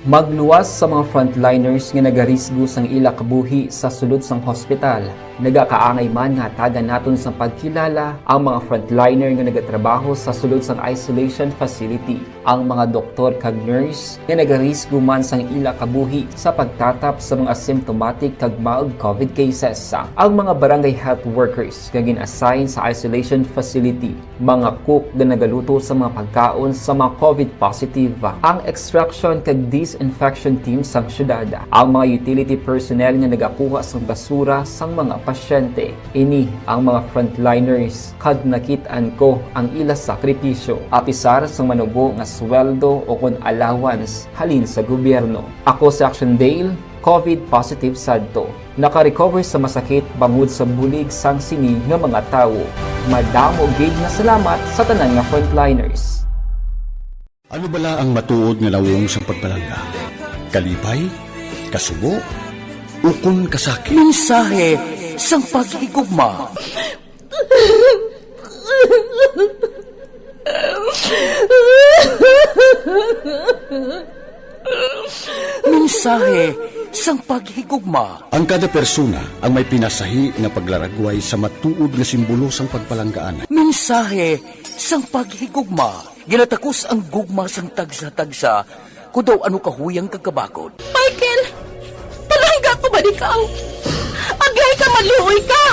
Magluwas sa mga frontliners nga nagarisgo sang ila kabuhi sa sulod sang hospital. Nagakaangay man nga hatagan naton sang pagkilala ang mga frontliner nga nagatrabaho sa sulod sang isolation facility, ang mga doktor kag nurse nga nagarisgo man sang ila kabuhi sa pagtatap sa mga asymptomatic kag mild covid cases, ang mga barangay health workers nga gin-assign sa isolation facility, mga cook nga nagaluto sa mga pagkaon sa mga covid positive, ang extraction kag disinfection team sang syudad, ang mga utility personnel nga nagakuha sang basura sang mga pasyente. Ini ang mga frontliners, kag nakit-an ko ang ila sakripisyo. Apisar sang manubo nga sweldo o kon allowance halin sa gobyerno. Ako si Action Dale, covid positive sadto. Naka-recover sa masakit bangod sa bulig sang sini nga mga tawo. Madamo gid nga salamat sa tanan nga frontliners. Ano bala ang matuod nga nawong sang pagpalangga? Kalipay? Kasubo? Ukon kasakit? Mensahe sang paghigugma. Mensahe sang paghigugma. Ang kada persona ang may pinasahi nga paglaragway sa matuod nga simbolo sang pagpalanggaan. Mensahe sang paghigugma. Ginatakos ang gugma sang tagsa-tagsa, kon daw ano kahuyang kag kabakod. Michael, palangga ko ba ikaw? Agay ka, maluoy ka!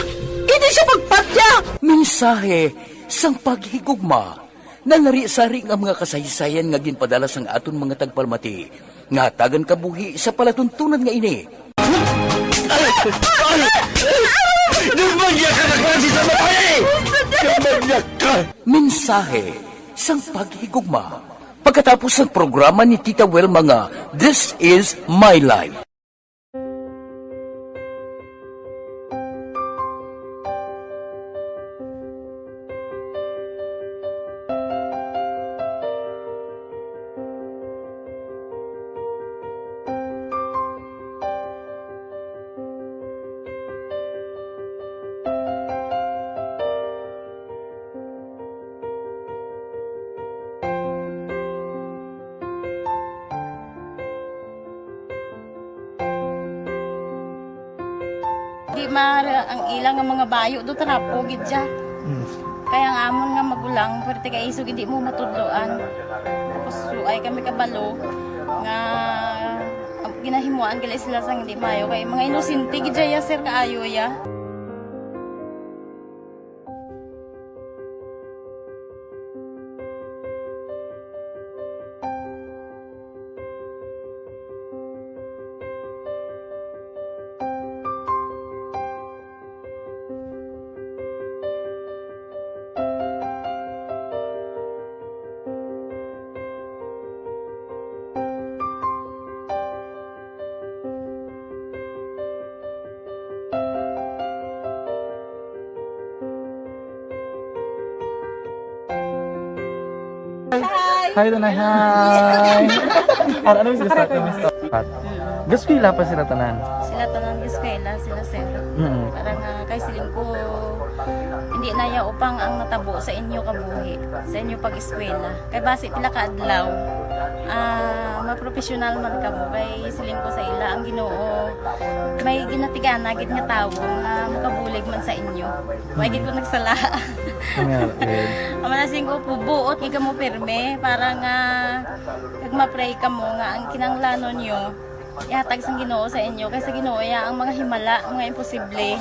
Hindi siya pagpatya! Mensahe sang paghigugma. Nalari-sari nga mga kasaysayan nga ginpadala sang aton mga tagpalamati nga hatagan kabuhi sa palatuntunan nga ini. Ay! Ay! Ay! Demonyakka ka na klase sa babae! Demonyakka! Mensahe sang paghigugma. Pagkatapos sang programa ni Tita Wilma nga This Is My Life. Di ma-, ang ila nga mga bayo do trapo gid siya. Mm. Kaya ang amon nga magulang, pwerte kay isog hindi mo matudloan. Tapos suay kami kabalo nga, um, ginahimuan gali sila sang hindi maayo. Kay mga inosente gid siya, sir, kaayo ya. Hi. Hi, Tanay. Hi. Ano, ano, Miss Gusta? Miss Pat. Gaskwela pa sila tanan? Sila tanan gaskwela, sila, sir. Mm. Para nga kay siling ko, hindi na ya upang ang natabo sa inyo kabuhi, sa inyo pag-eskwela. Kay basi pila ka adlaw, ah, mapropesyonal man kamo. Kay siling ko sa ila, ang Ginoo may ginatigana gid nga tawo nga makabulig man sa inyo. Wa gid ko nagsala. Nga, eh. Ang mga siling ko, buot gid kamo pirme para nga kag ma-pray kamo nga ang kinahanglanon nyo ihatag sang Ginoo sa inyo, kay sa Ginoo ya ang mga himala, mga imposible.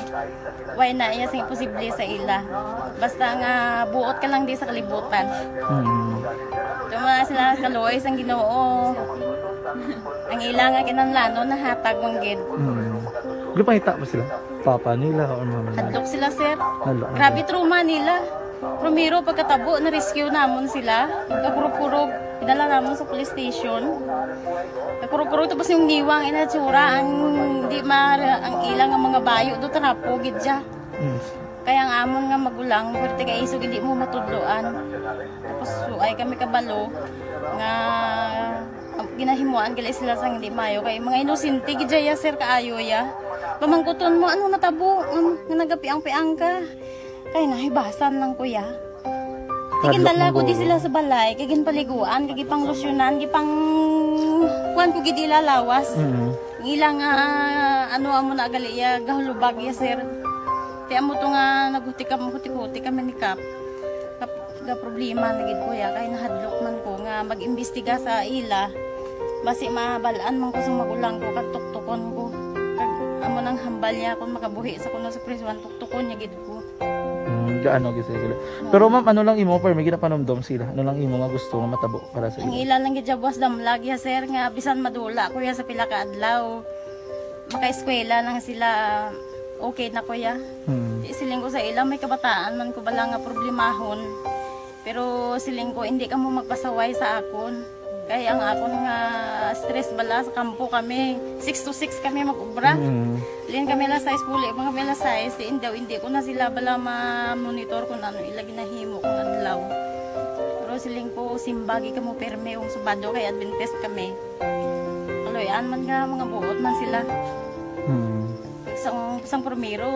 Way na iya sing imposible sa ila. Basta nga buot ka lang di sa kalibutan. Mm. Tuma sila kaluoy sang Ginoo. Ang ila nga kinahanglanon nahatag man gid. Mm. Gipangita ba sila? Papa nila or mama nila? Hadlok sila, sir. Hadlok na Grabe sila. Trauma nila. Primero, pagkatabo, na-rescue namon sila. Pagkakurog-kurog, dinala namon sa police station. Pagkakurog-kurog, tapos yung niwang inatsura, ang di ma-, ang ilang nga mga bayo, do trapo, gid siya. Mm. Kaya ang amon nga magulang, pwerte kay isog hindi mo matudloan. Tapos, so, ay kami kabalo nga ginahimuan gali sila sang hindi maayo. Kay mga inosente gid ya, sir, kaayo ya. Pamangkuton mo, "Ano natabo? Nga, nga nagapiang-piang ka?" Kay nahibasan lang ko ya. Hadlok gindala ko di sila sa balay, kay ginpaliguan, kay gipanglusyonan, gipang kuan ko gid ila lawas. Mm. Ang ila nga, ano, amo na gali ya, gahulubag ya, sir. Ti amo to nga naghuti kam-, huti-huti kami ni Kap. Kap-, ga problema na gid ko ya, kay nahadlok man ko nga mag-imbestiga sa ila. Basi mabal-an man ko sa magulang ko, kag tuktukon ko. Kag amo nang hambal niya, kung makabuhi sa kuno sa prisuan, tuktukon niya gid ko. Mm, gaano gid sila? Pero ma'am, ano lang imo, permi ginapanumdom sila? Ano lang imo nga gusto nga matabo para sa ila? Ang ila lang gid ya buwas damlag ya, sir, nga bisan madula ko ya sa pila ka adlaw, makaeskwela lang sila, okay na ko ya. Hmm. Siling ko sa ila, may kabataan man ko bala nga problemahon. Pero siling ko, hindi kamo magpasaway sa akon. Kay ang akon nga stress bala sa kampo kami, six to six kami mag-ubra. Mm. Lin kami alas sais, puli pa kami alas sais. Hindi, hindi ko na sila bala ma-monitor kung ano ila ginahimo kung adlaw. Pero siling ko, simbagi kamo perme kung subado kay Adventist kami. Kaloy-an man nga mga buot man sila. Mm. Sang, sang primero,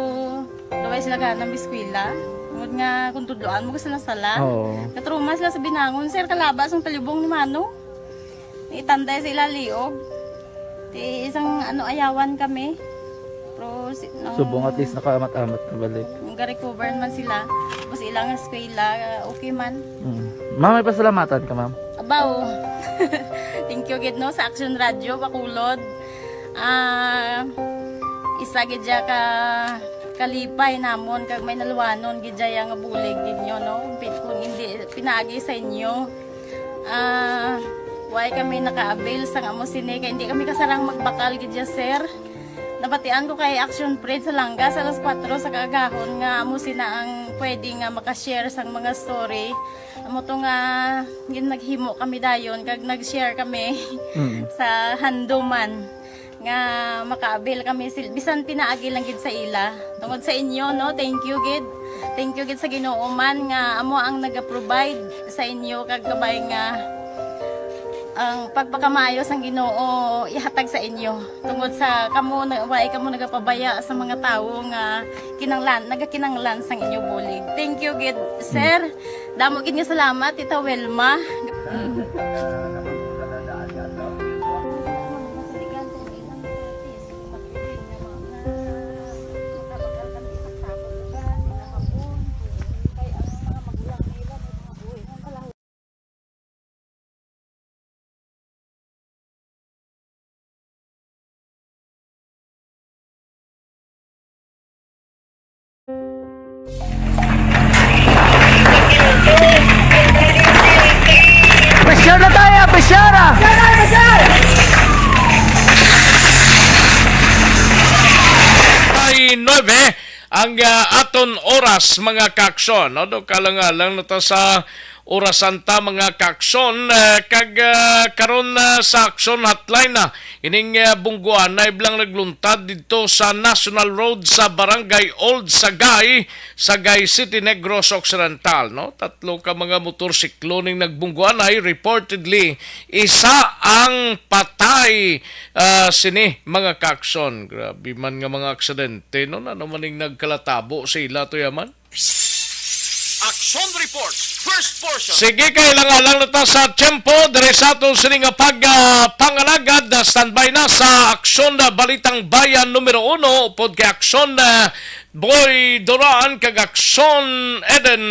Daway sila gana mag-eskwela. Tungod nga kung tudloan mo, gusto lang sala. Oo. Natruma sila sa binangon, sir, kalaba sang talibong ni Mano. Itanday sa ila liog. Ti isang, ano, ayawan kami. Pero si, nung Subong at least nakaamat-amat na balik. Nung ga-recover naman sila, tapos ilang eskwela, okay man. Mm. Ma'am, may pasalamatan ka, ma'am? Abaw. Thank you gid, no, sa Action Radio Bacolod. Ah, isa gid siya ka kalipay namon kag may naluwanon gid siya nga bulig gid nyo, no? Pi-, kung hindi pinaagi sa inyo, ah, why kami naka-avail sang amo sini kay hindi kami kasarang magbakal gid siya, sir. Nabatian ko kay Action Fred sa Langga sa alas kuwatro sa kaagahon nga amo sina ang pwede nga maka-share sang mga story. Amo to nga gin-, naghimo kami dayon kag nag-share kami Mm. sa handuman nga maka-avail kami sil-, bisan pinaagi lang gid sa ila. Tungod sa inyo, no? Thank you gid. Thank you gid sa Ginoo man nga amo ang naga-provide sa inyo kag kabay nga ang pagpakamaayo sang Ginoo ihatag sa inyo. Tungod sa kamo na, way kamo nagapabaya sa mga tawo nga kinanglan, nagakinanglan sang inyo bulig. Thank you gid, sir. Damo gid nga salamat, Tita Wilma. Pressure na tayo, pressure na! Ay, nuebe ang, ah, aton oras, mga kaaksyon, no? Do, kalang-alang na ta sa orasan ta, mga kaaksyon, ah, kag, ah, karon, ah, sa aksyon hotline na ining, ah, bungguan na iblang nagluntad didto sa National Road sa Barangay Old Sagay, Sagay City, Negros Occidental, no? Tatlo ka mga motorsiklo ning nagbungguan ay reportedly isa ang patay, ah, sini, mga kaaksyon. Grabe man nga mga aksidente, no? Ano man ning nagkalatabo sa ila to yaman? Action Report, first portion. Sige, kay lang-alang na ta sa tiyempo diri sa aton sini nga pag, ah, pangalagad. Na standby na sa Aksyon na Balitang Bayan numero uno, upod kay Aksyon, ah, Boy Duran kag Aksyon Eden,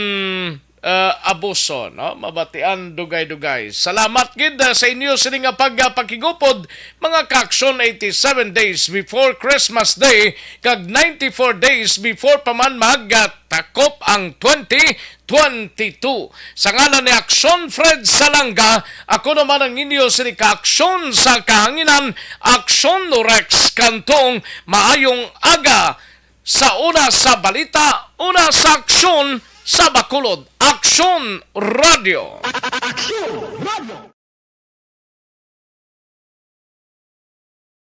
ah, Abuso, no? Mabatian dugay-dugay. Salamat gid, ah, sa inyo sini nga pag, ah, pakigupod, mga kaaksyon, eighty-seven days before Christmas Day kag ninety-four days before pa man mag, ah, takop ang twenty twenty-two. Sa ngalan ni Aksyon Fred Salanga, ako naman ang inyo sini ka Aksyon sa Kahanginan, Aksyon Rex Cantong. Maayong aga. Sa una sa balita, una sa aksyon sa Bacolod. Aksyon Radio. Aksyon Radio.